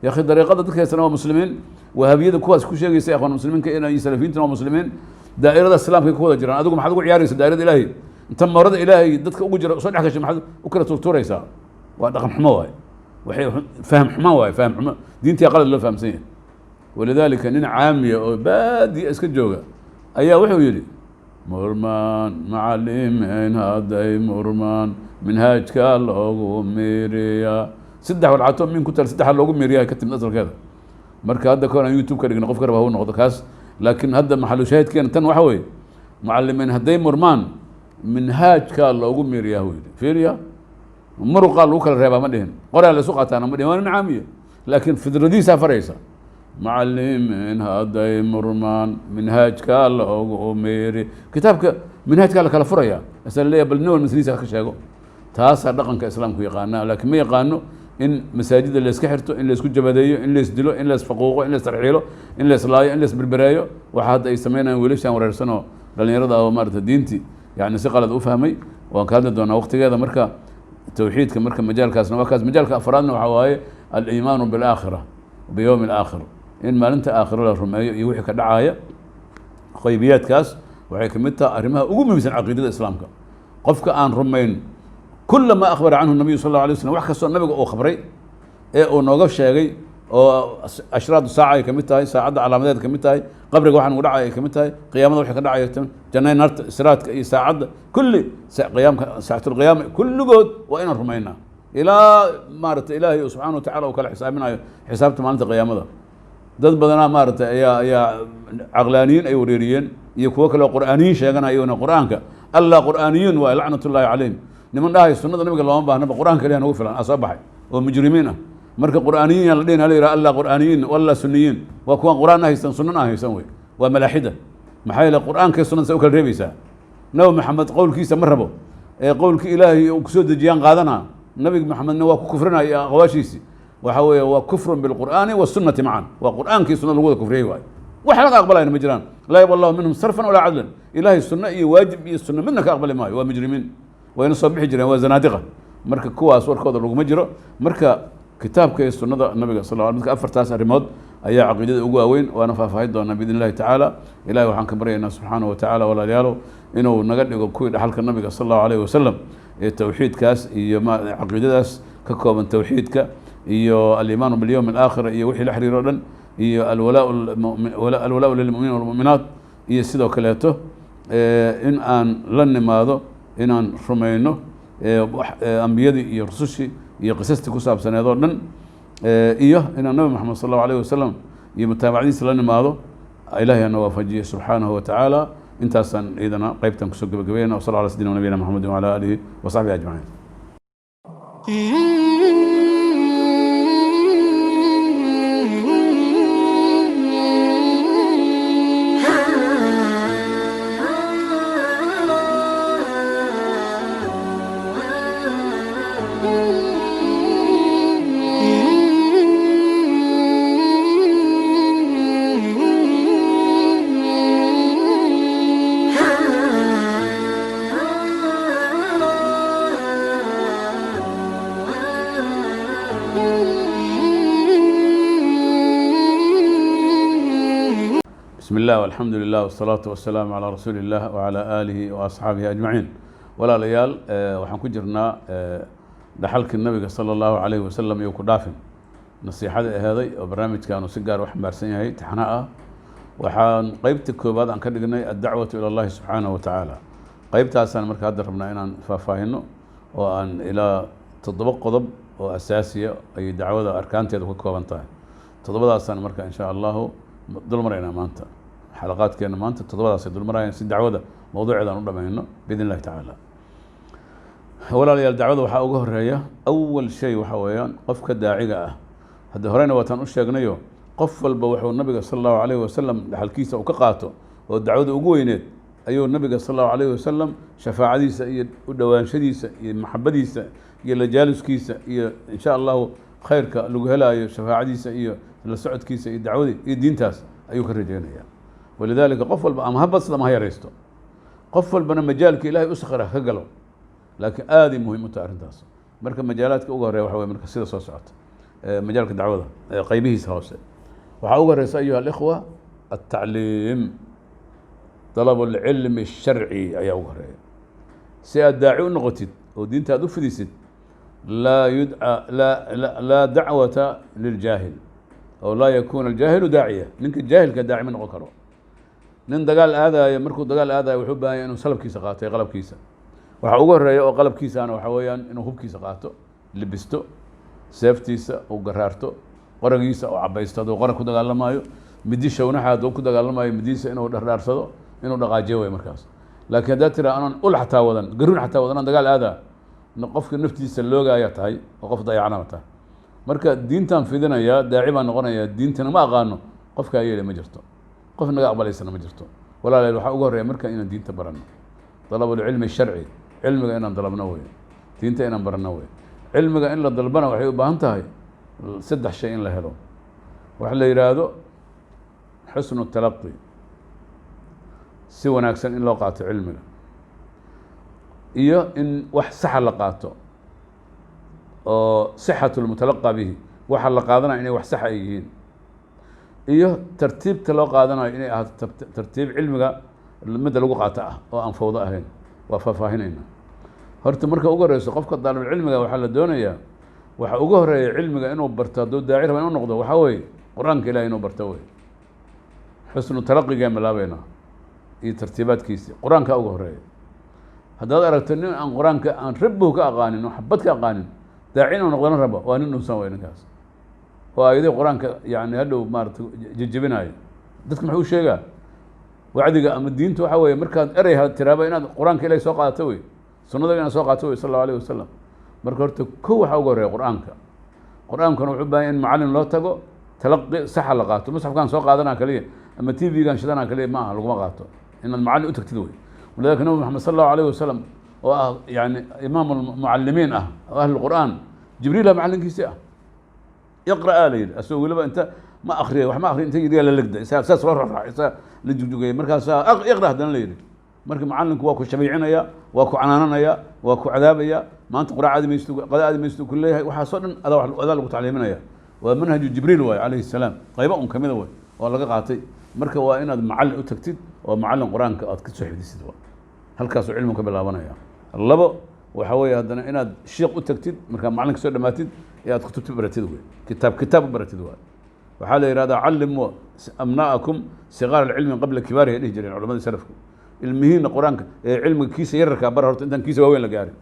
Ya akhi, dariiqada dadka haystana waa muslimiin, wahaabiyada kuwaas ku sheegaysa ikhwaan muslimiinka in salafiyiintuna waa muslimiin, daa'irada islaamkay ku wada jiraan. Adigu maxaad ugu ciyaaraysa daa'irada Ilaahay? Inta marada Ilaahay dadka ugu jira soo dhex gashay maxaad u kala turtuuraysaa? Waa dhaqan xumo waaye. Waxay faham xumaan waaye, faham xumo, diintii qalad loo fahamsan yahay. Walidaalika nin caamiya oo baadiya iska jooga ayaa wuxuu yidhi: murmaan macalimiin hadday murmaan, minhaajka loogu miiriyaa. Saddex walxato min ku tal, saddexa loogu miiriyaa ka timid asalkeeda. Marka hadda kahor aan YouTube ka dhigna, qof ka raba ha u noqdo kaas. Laakiin hadda maxalu shaahidkeena tan waxa weeye: macalimiin hadday murmaan, minhaajka loogu miiriyaa hu yidhi. Fiiriya, muruqaa lagu kala reebaa ma dhihin, qoraa la isu qaataana ma dhihin. Waa nin caamiya, laakiin fidradiisaa faraysa: macalimiin hadday murmaan, minhaajka loogu miiri. Kitaabka minhaajkaa la kala furaya, asaa laleeyahay, bal nin wal masliisa ka sheego. Taasaa dhaqanka islaamku yaqaanaa, laakiin ma yaqaano in masaajida layska xirto, in laysku jabadeeyo, in laysdilo, in laysfaquuqo, in laystarxiilo, in layslaayo, in laysberbereeyo. Waxa hadda ay samaynayaan wiilashan wareersan oo dhalinyarada oo maarata diintii yani si qalad u fahmay, waan ka hadli doonaa waqtigeeda. Marka tawxiidka, marka majaalkaasna waa kaas. Majaalka afraadna waxaa waaye aliimaanu bilaakhira, biyowmi alaakhir, in maalinta aakhiro la rumeeyo iyo wixii ka dhacaya. Qaybiyaadkaas waxay ka mid tahay arrimaha ugu muhiimsan caqiidada islaamka. Qofka aan rumayn kula ma akhbara canhu nabiyu sal allahu alay waslam, wax kastoo nabiga uu khabray ee uu nooga sheegay, oo ashraadu saaca ay kamid tahay, saacadda calaamadeed kamid tahay, qabriga waxaa nagu dhacaya ay kamid tahay, qiyaamada wixii ka dhacaya, jannada, naarta, siraadka iyo saacadda, kulli qiyaamka, saacatulqiyaama, kulligood waa inaan rumaynaa ilaa maarata ilaahay subxaana wa tacala uu kala xisaabinayo xisaabta maalinta qiyaamada. Dad badanaa maaragtay ayaa caqlaaniyiin ay wareeriyeen, iyo kuwo kale oo qur'aaniyiin sheeganaya, iyaguna qur'aanka alla qur'aaniyiin waa, lacnatullaahi calayhim. Niman dhahay sunnada nabiga looma baahnaba, qur'aanka kaliya nagu filan, aa soo baxay oo mujrimiin ah. Marka qur'aaniyiin yaa la dhihin, hala yidhaha alla qur'aaniyiin walla sunniyiin, waa kuwan qur'aan haysan sunnana haysan wey, waa malaaxida. Maxaa yeele qur'aanka sunnada say u kala reebaysaa? Nabi Maxamed qowlkiisa ma rabo ee qowlkii Ilaahay uu kusoo dejiyaan qaadana. Nabi Maxamedna waa ku kufrinaya aqwaashiisi. Waxa weeye waa kufrun bilqur'aani wasunnati macan, waa qur'aankii sunnada lagu wada kufriyey waayo. Wax laga aqbalayna ma jiraan. Laa yaqbal allahu minhum sarfan walaa cadlan. Ilaahay sunno iyo waajib iyo sunno midna ka aqbali maayo. Waa mujrimiin, wayna soo bixi jireen, waa zanaadiqa. Marka kuwaas warkooda laguma jiro. Marka kitaabka iyo sunnada nabiga sal lla, marka afartaas arrimood ayaa caqiidada ugu waaweyn, waana faahfaahin doonaa biidn illahi tacaala. Ilahi waxaan ka baryaynaa subxaanahu wa tacaala, walaalayaalow, inuu naga dhigo kuwii dhaxalka nabiga sal allahu alayhi wasalam ee towxiidkaas iyo caqiidadaas ka kooban, towxiidka iyo aliimaanu bilyowm alaakhir iyo wixii la xiriiro o dhan, iyo alwalaau lilmuminiin walmuminaat, iyo sidoo kaleeto in aan la nimaado inaan rumayno ambiyadii iyo rusushii iyo qisastii ku saabsaneed oo dhan, iyo inaan nabi Maxamed sal allahu alayh wasalam iyo mutaabacadiisa la nimaado. Ilahay hana waafajiye subxaanahu wa tacaala. Intaasaan iyadana qeybtan kusoo gebagabeynaa. Wa sal ala sayidina nabiyina Maxamedi wacala aalihi wa saxbihi ajmaciin. بسم الله والحمد لله والصلاة والسلام على رسول الله وعلى آله وأصحابه أجمعين. Walaalayaal, waxaan ku jirnaa dhaxalkii nabiga sala allahu calayhi wasalam iyo ku dhaafin nasiixada aheeday, oo barnaamijkaanu si gaar u xambaarsan yahay, taxna ah. Waxaan qeybta koowaad aan ka dhignay addacwatu ila allahi subxaanahu wa tacaala. Qeybtaasaan marka hadda rabnaa inaan faahfaahino, oo aan ilaa 7 qodob oo asaasiya ay dacwada arkaanteedu ka kooban tahay. Toddobadaasaan marka insha allahu dul maraynaa maanta. Xalaqaadkeena maanta toddobadaasay dul marayaan, si dacwada mawduuceeda aan u dhamayno biidn illahi tacaala. Walaalayaal, dacwada waxaa uga horeeya, awal shay waxa weeyaan qofka daaciga ah. Hadda horena waataan u sheegnayo, qof walba wuxuu nabiga sala allahu alayhi wasalam dhaxalkiisa uu ka qaato oo dacwada ugu weyneed, ayuu nabiga sala allahu alayhi wasalam shafaacadiisa iyo u dhowaanshadiisa iyo maxabadiisa iyo lajaaluskiisa iyo insha allahu khayrka lagu helaayo shafaacadiisa iyo la socodkiisa iyo dacwadii iyo diintaas ayuu ka rajeynaya. Walidaalika qof walba ama ha badsado ama ha yaraysto, qof walbana majaalka ilahay u sakhira ka galo, laakiin aaday muhiim u tahay arrintaas. Marka majaalaadka uga horeya waxa wey marka sida soo socota, majaalka dacwada qaybihiisa hoose waxaa uga horeysa, ayuha alikhwa, altacliim, dalabu alcilmi الsharci ayaa uga horeeya. Si aad daaci u noqotid oo diinta aad u fidisid, Laa yudca, laa dacwata liljaahil, oo laa yakuuna aljaahilu daaciya. Ninka jaahilka daaci ma noqon karo. Nin dagaal aadaayo, markuu dagaal aadayo, wuxuu u baahan yahay inuu salabkiisa qaato iyo qalabkiisa. Waxa ugu horeeya oo qalabkiisaana waxa weeyaan inuu hubkiisa qaato, libisto, seeftiisa uu garaarto, qoragiisa uu cabaysto hadduu qorag ku dagaalamaayo, midi shawnaxa hadduu ku dagaalamayo, midiisa inuu dhardhaarsado, inuu dhaqaajiyo way markaas. Laakiin haddaad tiraa anoon ul xataa wadan, garuun xataa wadan, aan dagaal aadaa, qofka naftiisa loogaaya tahay oo qof dayacnaba tahay. Marka diintaan fidinayaa, daaci baan noqonayaa, diintana ma aqaano, qofkaa yeeli ma jirto, qof naga aqbalaysana ma jirto. Walaalayaal, waxaa ugu horreeya marka inaan diinta baranno, dalabulcilmi sharci, cilmiga inaan dalabno wey, diinta inaan baranno wey. Cilmiga in la dalbana waxay u baahan tahay saddex shay in la helo. Waxa la yidhaahdo xusnu talaqi, si wanaagsan in loo qaato cilmiga, iyo in wax saxa la qaato oo sixatu lmutalaqa bihi, waxa la qaadanaya inay wax saxa ay yihiin, iyo tartiibta loo qaadanayo inay ahaato tartiib cilmiga midda lagu qaato ah oo aan fawdo ahayn. Waa faahfaahinayna. Horta marka ugu horeyso, qofka daalibulcilmiga waxaa la doonayaa, waxa ugu horeeya cilmiga inuu barto hadduu daaci raba inuu noqdo, waxaa weeye Qur-aanka Ilahi inuu barto wey. Xusnu talaqigaan bilaabeynaa iyo tartiibaadkiisi. Qur-aanka ugu horeeya. Haddaad aragto nin aan Qur-aanka aan rabbuhu ka aqaanin oo xabad ka aqaanin, daaci inuu noqdana rabo, waa nin dhunsan wey ninkaas, oo aayadihii Qur-aanka yani hadhow maarata jejebinaayo. Dadka muxuu sheegaa? Wacdiga ama diinta waxa weeye markaad erey tiraaba inaad Qur-aanka Ilahi soo qaadato wey, sunnada inaad soo qaato wey, sal allahu alayh wasalam. Marka horta ko waxaa uga horreya Qur-aanka. Qur-aankuna wuxuu u bahan in macallin loo tago, talaqi saxa la qaato. Musxafkaan soo qaadanaa kaliya ama TV-gaan shidanaa kaliya ma aha, laguma qaato. Inaad macallin u tagtid wey. Walidalika Nabi Maxamed sal allahu alayh wasalam, oo ah yani imaam almucallimiin ah oo ahli Qur'aan, Jibriila macallinkiisii ah. Iqra' la yidhi, asagoo weliba inta ma akriya, wax ma akriya, inta yidhi la legda, isaa saas loo raraac, isaa la jugjugayay, markaasaa iqra haddana la yidhi. Marka macallinku waa ku shabiicinaya, waa ku canaananaya, waa ku cadaabaya. Maanta quraac aadi maysto, qada aadi maysto, ku leeyahay. Waxaasoo dhan adaa lagu tacliiminaya. Waa manhaju Jibriil waaye calayhi salaam, qaybo un kamida way oo laga qaatay. Marka waa inaad macallin u tagtid oo macallin Qur-aanka aad ka soo xifdisid. Waa halkaasuu cilmigu ka bilaabanaya. Labo, waxaa weeye haddana inaad shiiq u tagtid markaa macallinka soo dhamaatid ee aad kutubta baratid wey, kitaab kitaab u baratid waay. Waxaa la yihahdaa callimuu abna'akum sigaar alcilmi qabla kibaarihi, ay dhihi jireen culamada salafku. Ilmihiina Qur-aanka ee cilmiga kiisa yararkaa bara horta intaan kiisa waaweyn la gaarin.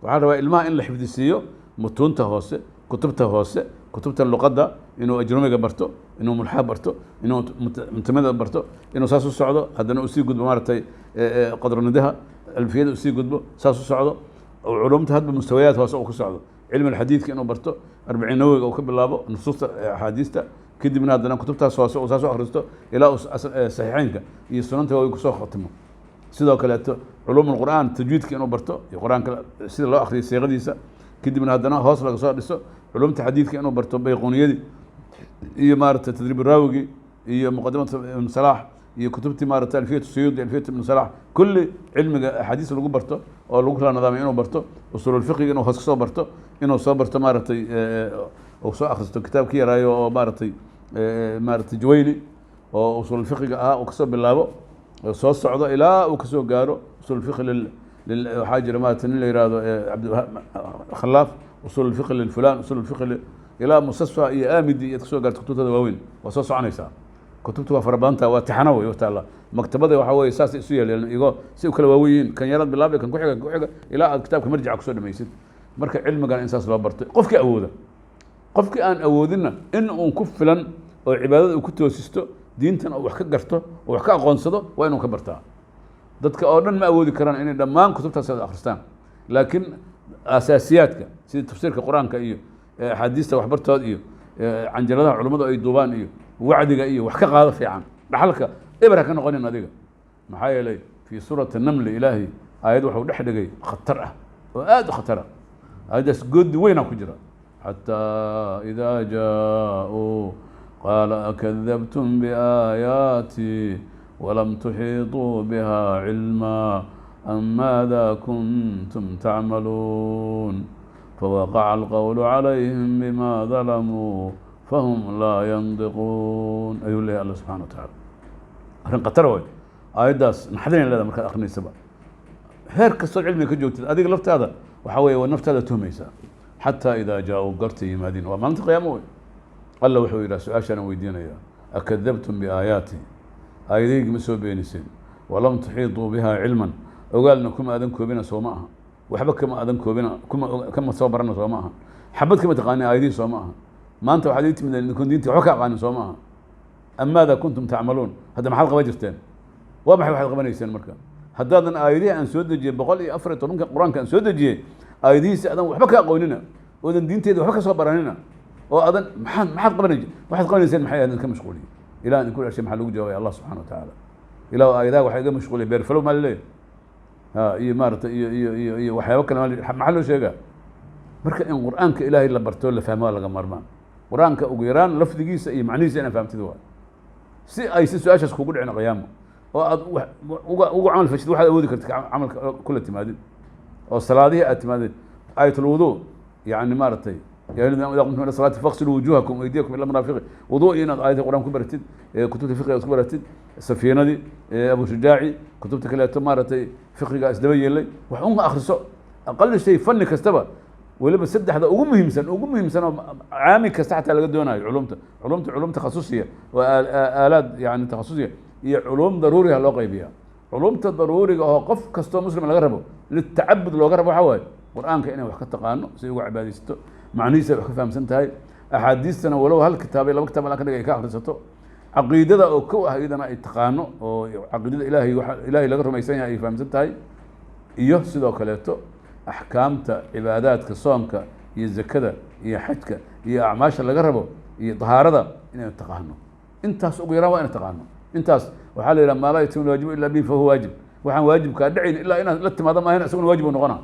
Waxaa rabaa ilmaha in la xifdisiiyo mutuunta hoose, kutubta hoose, kutubta luqadda, inuu ajrumiga barto, inuu mulxaa barto, inuu mutamada barto, inuu saas u socdo, haddana uu sii gudbo maaragtay qadronidaha, alfiyada usii gudbo, saas u socdo, culumta hadba mustawayaad hoose uu ku socdo. Cilmi alxadiidka inuu barto, 40 Nawowiga uu ka bilaabo, nusuusta axaadiista, kadibna haddana kutubtaas hoose uu saas u akhristo ilaa uu saxiixeynka iyo sunanta waaweyn kusoo khatimo. Sidoo kaleeto culuum alqur'aan, tajwiidka inuu barto iyo Qur-aanka sida loo akhriyo siiqadiisa, kadibna haddana hoos laga soo dhiso. Culumta xadiidka inuu barto, bayquniyadii iyo maarata tadriib raawigii iyo muqadimat Ibn Salaax iyo kutubtii maarata Alfiyat Suyuudi, Alfiyat Ibn Salax, kulli cilmiga axaadiis lagu barto oo lagu kala nidaamay inuu barto. Usuululfiqiga inuu hoos kasoo barto, inuu soo barto maaragtay uu soo akhristo kitaabki yaraayo oo maaragtay Juwayni oo usuululfiqiga ahaa, uu kasoo bilaabo oo soo socdo ilaa uu kasoo gaaro usuululfiqi lil waxaa jira maarata nin la yihahdo Cabdiwahaab Khalaaf, usuul الfiqhi lilfulan, usuul الfiqhi ilaa Mustasfa iyo Aamidi iyaad kasoo gaarto. Kutubtada waaweyn waa soo soconaysaa. Kutubta waa fara badantaa, waa tixano wey taalla maktabada. Waxaa weye saasay isu yeeleen igo si u kala waawen yihiin. Kan yaraad bilaabay, kan ku xiga, kan ku xiga, ilaa aad kitaabka marjica kusoo dhamaysid. Marka cilmigan in saas loo barto qofkii awooda. Qofkii aan awoodinna, in uun ku filan oo cibaadada uu ku toosisto, diintan oo wax ka garto oo wax ka aqoonsado, waa inuu ka bartaa. Dadka oo dhan ma awoodi karaan inay dhammaan kutubtaas wada akhristaan, laakiin asaasiyaadka sida tafsiirka Qur-aanka iyo axaadiista waxbartood iyo canjaladaha culummadu ay duubaan iyo wacdiga iyo wax ka qaado fiican. Dhaxalka eber ha ka noqonin adiga. Maxaa yeelay fii suurati Namli Ilaahay aayad waxuu dhex dhigay khatar ah oo aad u khatar ah. Aayaddaas goodi weynaa ku jira: xataa idaa jaa-uu qaala akadabtum biaayaatii walam tuxiiطuu biha cilma am maada kuntum tacmaluun, fawaqaca alqowlu calayhim bima dalamuu fahum laa yandiquun, ayuu leeyahy Alla subxana wa tacaala. Arrin khatar way aayaddaas, naxdinay leedahay markaad akrinaysaa. Heer kastood cilmiga ka joogtid, adiga laftaada waxaa weeye waa naftaada tuhmaysaa. Xataa idaa jaa-uu, gartay yimaadiin, waa maalinta qiyaamo wey. Alla wuxuu yidhaha, su-aashaana weydiinaya: akadabtum biaayaati, aayadahaygi ma soo beeniseen? Walam tuxiituu bihaa cilman, ogaalna kuma aadan koobina, soo ma aha? Waxba kama aadan koobina, kuma kama soo barana, soo ma aha? Xabad kama taqaanin aayadihii, soo ma aha? Maanta waxaad ii timideen idinkoon diintii waxba ka aqaanin, soo ma aha? Am maada kuntum tacmaluun, hadda maxaad qaban jirteen? Waa maxay waxaad qabanayseen? Marka haddaadan aayadihii aan soo dejiyey, 114-ka Qur-aanka aan soo dejiyey, aayadihiisi adan waxba ka aqoonina, oodan diinteeda waxba ka soo baranina, oo adan maxaad qabanay, waxaad qabanayseen maxay ahayd? Ka mashquuliyey ilah idinku dhashay. Maxaa lagu jawaabaya? Allah subxana wa tacaala, ilah aayadaha waxaa iga mashquuliyay beerfalow maa laleeyahay, ha, iyo maarata iyo waxyaabo kale maxaa loo sheegaa? Marka in Qur-aanka Ilaahay la barto, la fahmo, waa laga maarmaan. Qur-aanka ugu yaraan lafdigiisa iyo macnihiisa inaad fahamtid waa si aysan su-aashaas kugu dhicin qiyaamo, oo aad uga camal fashid waxaad awoodi kartid, camalka kula timaadid, oo salaadihii aad timaadid, aayatul wudu, yani maaragtay, ya ayyuha idaa qumtum ila salaati faqsiluu wujuhakum waydiyakum ila maraafiqi, wudu inaad aayadii Qur-aan ku baratid, kutubta fiqiga aad ku baratid, safiinadii, Abu Shujaaci, kutubta kaleeto maaragtay fiqiga isdaba yeelay, wax un akhriso, aqal shay fanni kastaba. Weliba saddexda ugu muhiimsan oo caami kasta xataa laga doonayo, culumta takhasusiya oo aalaad, yani takhasusiya iyo culum daruuriga loo qaybiya. Culumta daruuriga oo qof kastoo muslim laga rabo, litacabud looga rabo, waxaa waaye Qur-aanka inay wax ka taqaano si ay uga cibaadaysato, macnihiisa ay wax ka fahamsan tahay, axaadiistana walow hal kitaab iyo laba kitaab alla ka dhigay ay ka akhrisato, caqiidada oo kow ah iyadana ay taqaano, oo caqiidada Ilaahay, waxa Ilaahay laga rumaysan yahay ay fahamsan tahay, iyo sidoo kaleeto axkaamta cibaadaadka, soonka iyo zakada iyo xajka iyo acmaasha laga rabo iyo dahaarada inay taqaano. Intaas ugu yaraan waa inay taqaano. Intaas waxaa la yidhaha maa laa yatimu lwaajibu illa bihi fahuwa waajib. Waxaan waajibkaa dhacayn ilaa inaad la timaado maahan, isaguna waajib uu noqona.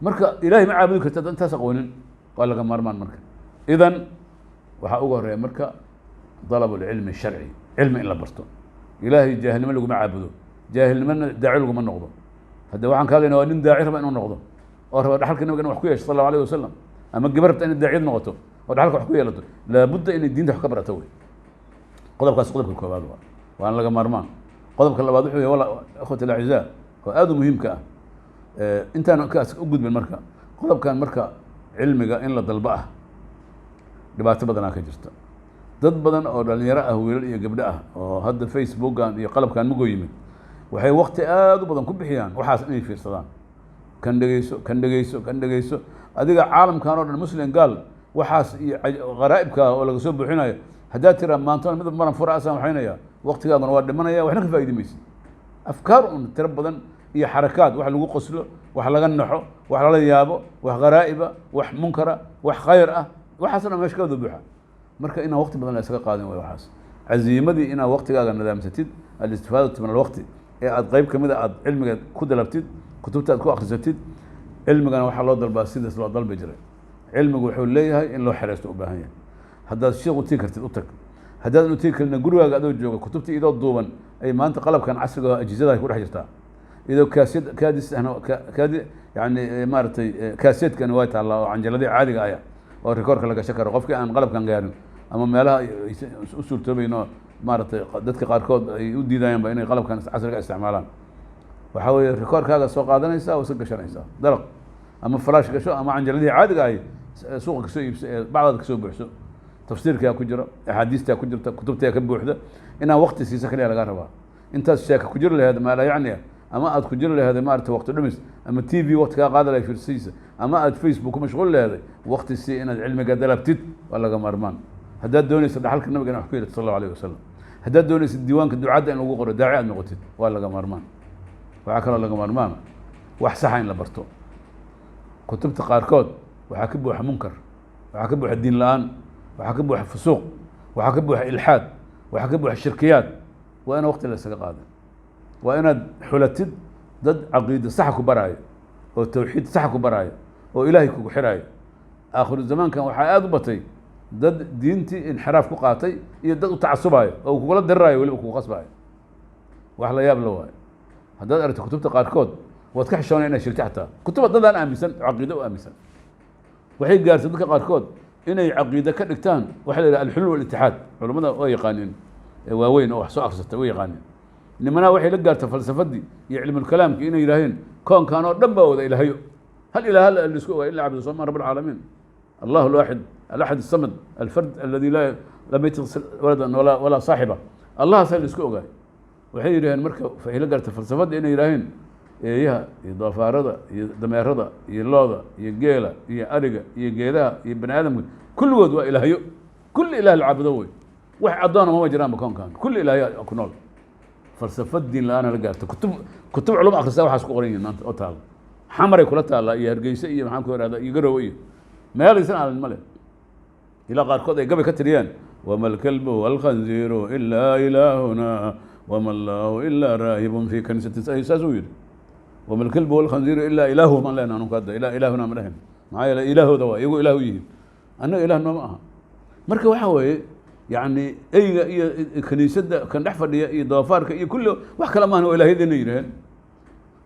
Marka Ilahay ma caabudi karta haddaan intaas aqoonin, waa laga maarmaan. Marka idan waxaa ugu horeeya marka dalab alcilmi sharci, cilmi in la barto. Ilaahay jaahilnimo laguma caabudo, jaahilnimona daaci laguma noqdo. Hadda waxaan ka hadlayna waa nin daaci raba inuu noqdo, oo raba dhaxalka nabiga in wax ku yeesho sal Allahu alayh wasalam, ama gabar rabta inay daaciyad noqoto oo dhaxalka wax ku yeelato, laabudda inay diinta wax ka barato wey. Qodobkaas qodobka koowaad waa, waana laga maarmaan. Qodobka labaad wuxuu yahay, wala ikhwat alacizaa, oo aad u muhiimka ah, intaan kaas u gudbin, marka qodobkan, marka cilmiga in la dalbo ah, dhibaato badanaa ka jirta. Dad badan oo dhalinyaro ah, wiilal iyo gabdho ah, oo hadda Facebookan iyo qalabkan magoo yimid, waxay wakti aad u badan ku bixiyaan waxaas inay fiirsadaan, kan dhegeyso, kan dhegeyso, kan dhegeyso, adiga caalamkan oo dhan, muslim gaal, waxaas iyo qaraa'ibka oo laga soo buuxinayo. Haddaad tiraa maantona midab maran fura asaan waxaynaya, waktigaaguna waa dhimanaya, waxna ka faa'idi maysid. Afkaar un tiro badan iyo xarakaad, wax lagu qoslo, wax laga naxo, wax lala yaabo, wax gharaa'iba, wax munkara, wax khayr ah, waxaas dhan meesha ka wada buuxa. Marka inaan waqti badan la isaga qaadin way waxaas. Caziimadii inaad waqtigaaga nidaamsatid, alistifaadatu min alwaqti, ee aad qayb kamid a aad cilmiga ku dalabtid, kutubta aad ku akhrisatid. Cilmigana waxaa loo dalbaa sidaas loo dalbi jiray. Cilmigu wuxuu leeyahay in loo xereysto u baahan yahay. Haddaad sheekh u tigi kartid, u tag. Haddaadan u tigi karina, gurigaaga adoo jooga, kutubta idoo duuban ay maanta qalabkan casriga oo ajizada ay ku dhex jirtaa, iyadoo kaasiyad kaadis ahna kaadi, yani maaragtay, kaaseedkani waa taallaa, oo canjaladii caadiga aya oo rikoorka la gashan karo, qofkii aan qalabkan gaarin ama meelaha aysan u suurtoobayn, oo maaragtay dadka qaarkood ay u diidayaanba inay qalabkan casriga isticmaalaan. Waxaa weeye rikoorkaaga soo qaadanaysaa oo iska gashanaysaa dalaq, ama flash gasho, ama canjaladihii caadiga ahi suuqa kasoo iibso ee bacdaad kasoo buuxso. Tafsiirkaa ku jira, axaadiistaa ku jirta, kutubtaa ka buuxda. Inaan waqti siisa kaliya laga rabaa. Intaas sheeka ku jiri laheed maa laa yacni ah, ama aad ku jiri laheeday maarata waqti dhumis, ama TV waqti kaa qaadi lahay fiirsadiisa, ama aad Facebook ku mashquul laheeday, waqti sii inaad cilmiga dalabtid, waa laga maarmaan. Haddaad doonaysa dhaxalka nabiga in wax ku yeelato sal Allahu alayh wasalam, haddaad doonaysa diiwaanka ducadda in lagu qoro, daaci aad noqotid, waa laga maarmaan. Waxaa kaloo laga maarmaan wax saxa in la barto. Kutubta qaarkood waxaa ka buuxa munkar, waxaa ka buuxa diin la-aan, waxaa ka buuxa fusuuq, waxaa ka buuxa ilxaad, waxaa ka buuxa shirkiyaad. Waa inaan waqti la isaga qaadan, waa inaad xulatid dad caqiide saxa ku baraayo, oo tawxiid saxa ku baraayo, oo Ilaahay kugu xiraayo. Aakhiru zamaankan waxaa aada u batay dad diintii inxiraaf ku qaatay iyo dad u tacasubayo oo kugula dirirayo, weliba kugu qasbayo. Wax la yaab la waayo. Haddaad aragto kutubta qaarkood, waad ka xishoonaya inaad sheegto xataa kutuba dadaan aaminsan, caqiide u aaminsan. Waxay gaartay dadka qaarkood inay caqiide ka dhigtaan waxa la yidhaha alxulul walitixaad. Culummada waa yaqaaniin ee waaweyn oo wax soo akhrisatay way yaqaaniin. Nimanaha waxay la gaartay falsafadii iyo cilmulkalaamkii inay yidhaaheen koonkan oo dhan baa wada ilaahayo, hal ilaah la isku ogaa in la caabudo sooma rabbilcaalamiin. Allahu alwaaxid alaxad asamad alfard aladi laa lam yattakhid waladan walaa saaxiba. Allahaasaa la isku ogaay. Waxay yidhaheen marka waxay la gartay falsafadda inay yidhaaheen eeyaha iyo doofaarada iyo dameerada iyo looda iyo geela iyo ariga iyo geedaha iyo bani aadamka kulligood waa ilaahyo, kulli ilaah la caabudo wey, wax addoona mama jiraanba koonkan, kulli ilaahyo ku nool. Falsafad diin la-aana la gaarta. Kutub culum akhrista waxaas ku qoran yihiin maanta oo taala xamaray kula taallaa iyo Hargeysa iyo maxaan ku ihahdaa iyo Garowe iyo meelaysan aalin male, ilaa qaarkood ay gabay ka tiriyaan wama alkalbu walkhanziiru ilaa ilaahuna wama allahu ilaa raahibun fi kaniisatin. Saasuu yidhi wama alkalbu walkhanziiru ilaa ilaahuhum aan leenaha anunku hadda ilaa ilaahuna ma dhehen, maxaa yeele ilaahooda waa iyagu ilaah u yihiin, annaga ilaah nooma aha. Marka waxa weeye yacni eyga iyo kaniisadda kan dhex fadhiya iyo doofaarka iyo kulli wax kale maahan waa ilaahyadeenna yidhaheen.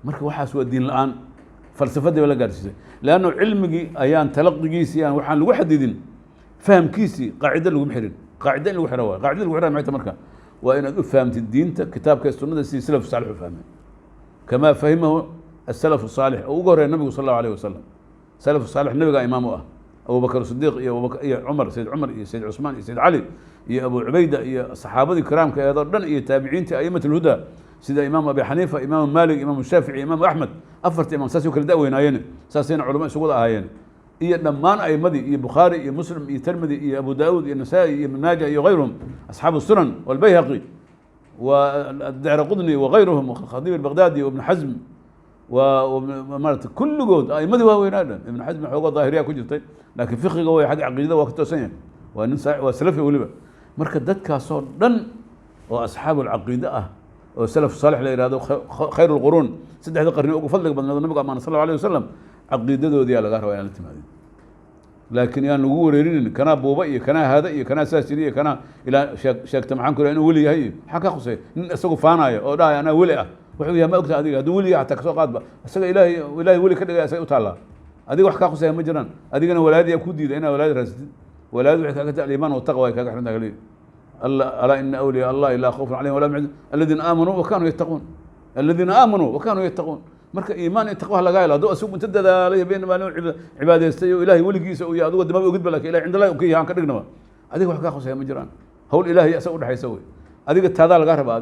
Marka waxaas waa diin la-aan, falsafadii ba la gaarsiisay, leanno cilmigii ayaan talaqigiisii aan waxaan lagu xadidin, fahamkiisii qaacido laguma xirin. Qaacida in lagu xiro waay. Qaacida lagu xira maxay tahay? Marka waa inaad u fahamtid diinta kitaabka iyo sunnada sidii salafu saalix u fahmay, kamaa fahimahu asalafu saalix oo ugu horreeya nabigu sal allahu alayh wasalam. Salafu saalix nabigaa imaam u ah, Abubakar Sidiiq iyo Abubakar iyo Cumar, Sayid Cumar iyo Sayid Cusmaan iyo Sayid Cali iyo Abu Cubayda iyo saxaabadii kiraamka eedoo dhan iyo taabiciintii a'imat alhuda sida Imaam Abi Xaniifa, Imaam Maalik, Imaam Shaafici, Imaam Axmed, afarta imaam saasay u kala da'weynaayeen, saasayna culamo isugu wada ahaayeen, iyo dhammaan a'imadii iyo Bukhaari iyo Muslim iyo Tirmidi iyo Abu Daawud iyo Nasaa'i iyo Ibn Maaja iyo غayruhum, asxaabu sunan walbayhaqi والدارقطني وغيرهم والخطيب البغدادي وابن حزم وmaarata kulligood a'imadii waaweynaa dhan. Ibn Xasm xoogo daahiriya ku jirtay, laakiin fiqiga way xagga caqiidada waa ka toosan yahay, waa nin waa salafi weliba. Marka dadkaasoo dhan oo asxaabu alcaqiide ah oo salaf saalix la yihahdo, khayr alquruun, saddexdii qarni ugu fadliga badnayd oo nabigu amaana sal allahu alayh wasalam, caqiidadoodiyaa lagaa rabaa inaan la timaadin. Laakiin yaan lagu wareerinin kanaa buuba iyo kanaa haada iyo kanaa saas jiri iyo kanaa ilaa sheegta maxaan ku inuu weli yahay iyo maxaa ka khusay nin isagu faanaya oo dhahaya anaa weli ah. Wuxuu yahay ma ogta adiga? Hadduu weli yahay xataa kasoo qaadba, isaga Ilaahay weli ka dhigaya isaga u taallaa, adiga wax kaa khusaya ma jiraan. Adigana walaayad yaa ku diida inaad walaayad raasatid? Walaayad waxay kaaga tahay aliimaan wataqwa ay kaaga xiran tahay kaliya. Alla alaa ina awliyaa allahi laa khawfun calayhim walaa hum yaxzanuun aladiina aamanuu wa kaanuu yattaquun, aladiina aamanuu wa kaanuu yattaquun. Marka iimaan iyo taqwa laga helo. Hadduu asigu inta dadaalay habeen maalin cibaadaystay oo Ilaahay weligiisa uu yahay, adigo damaba ogidba, laakiin Ilahay cinda Allahi uu ka yahay aan ka dhignaba, adiga wax kaa khusaya ma jiraan. Hawl Ilaahay isaga udhexaysa wey, adiga taadaa lagaa rabaa.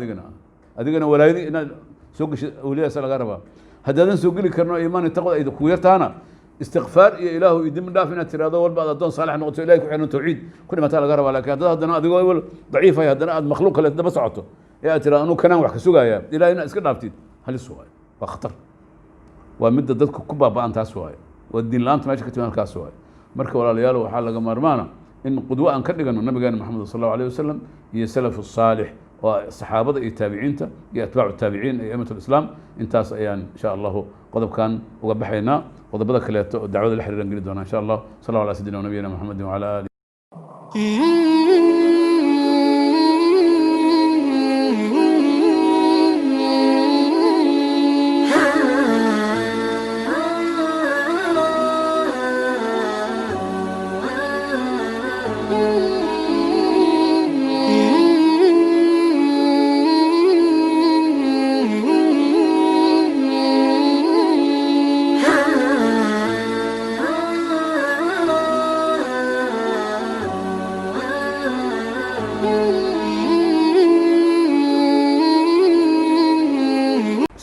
Adigana walaayadii inaad soo geshid awliyadaasa lagaa rabaa. Haddaadan soo geli karno iimaan iyo taqwada ay kugu yartaana, istikfaar iyo ilaahu iyo dembi dhaaf inaad tiraahdo walba aad addoon saalix noqoto, Ilahay ku xiran, tawxiid ku dhimataa laga rabaa. Laakiin haddad haddana adigoo wal daciifahay haddana aad makhluuq kale daba socoto ee aad tiraahdo anuu kanaan wax ka sugaaya, Ilahay inaad iska dhaaftid halis waayo, waa khatar, waa midda dadku ku baaba'an taas waayo, waa diin la-aanta meesha ka timid halkaas waayo. Marka walaalayaal, waxaa laga maarmaana in qudwo aan ka dhigano nabigeena Maxamed sal allahu alayh wasalam iyo salafu saalix oo saxaabada iyo taabiciinta iyo atbaacu taabiciin iyo aimat alislaam. Intaas ayaan insha allahu qodobkan uga baxaynaa. Qodobada kaleeto oo dacwada la xiriiran geli doonaa insha allah. Sal ala sayidina wa nabiyina Maxamedin wacala alihi.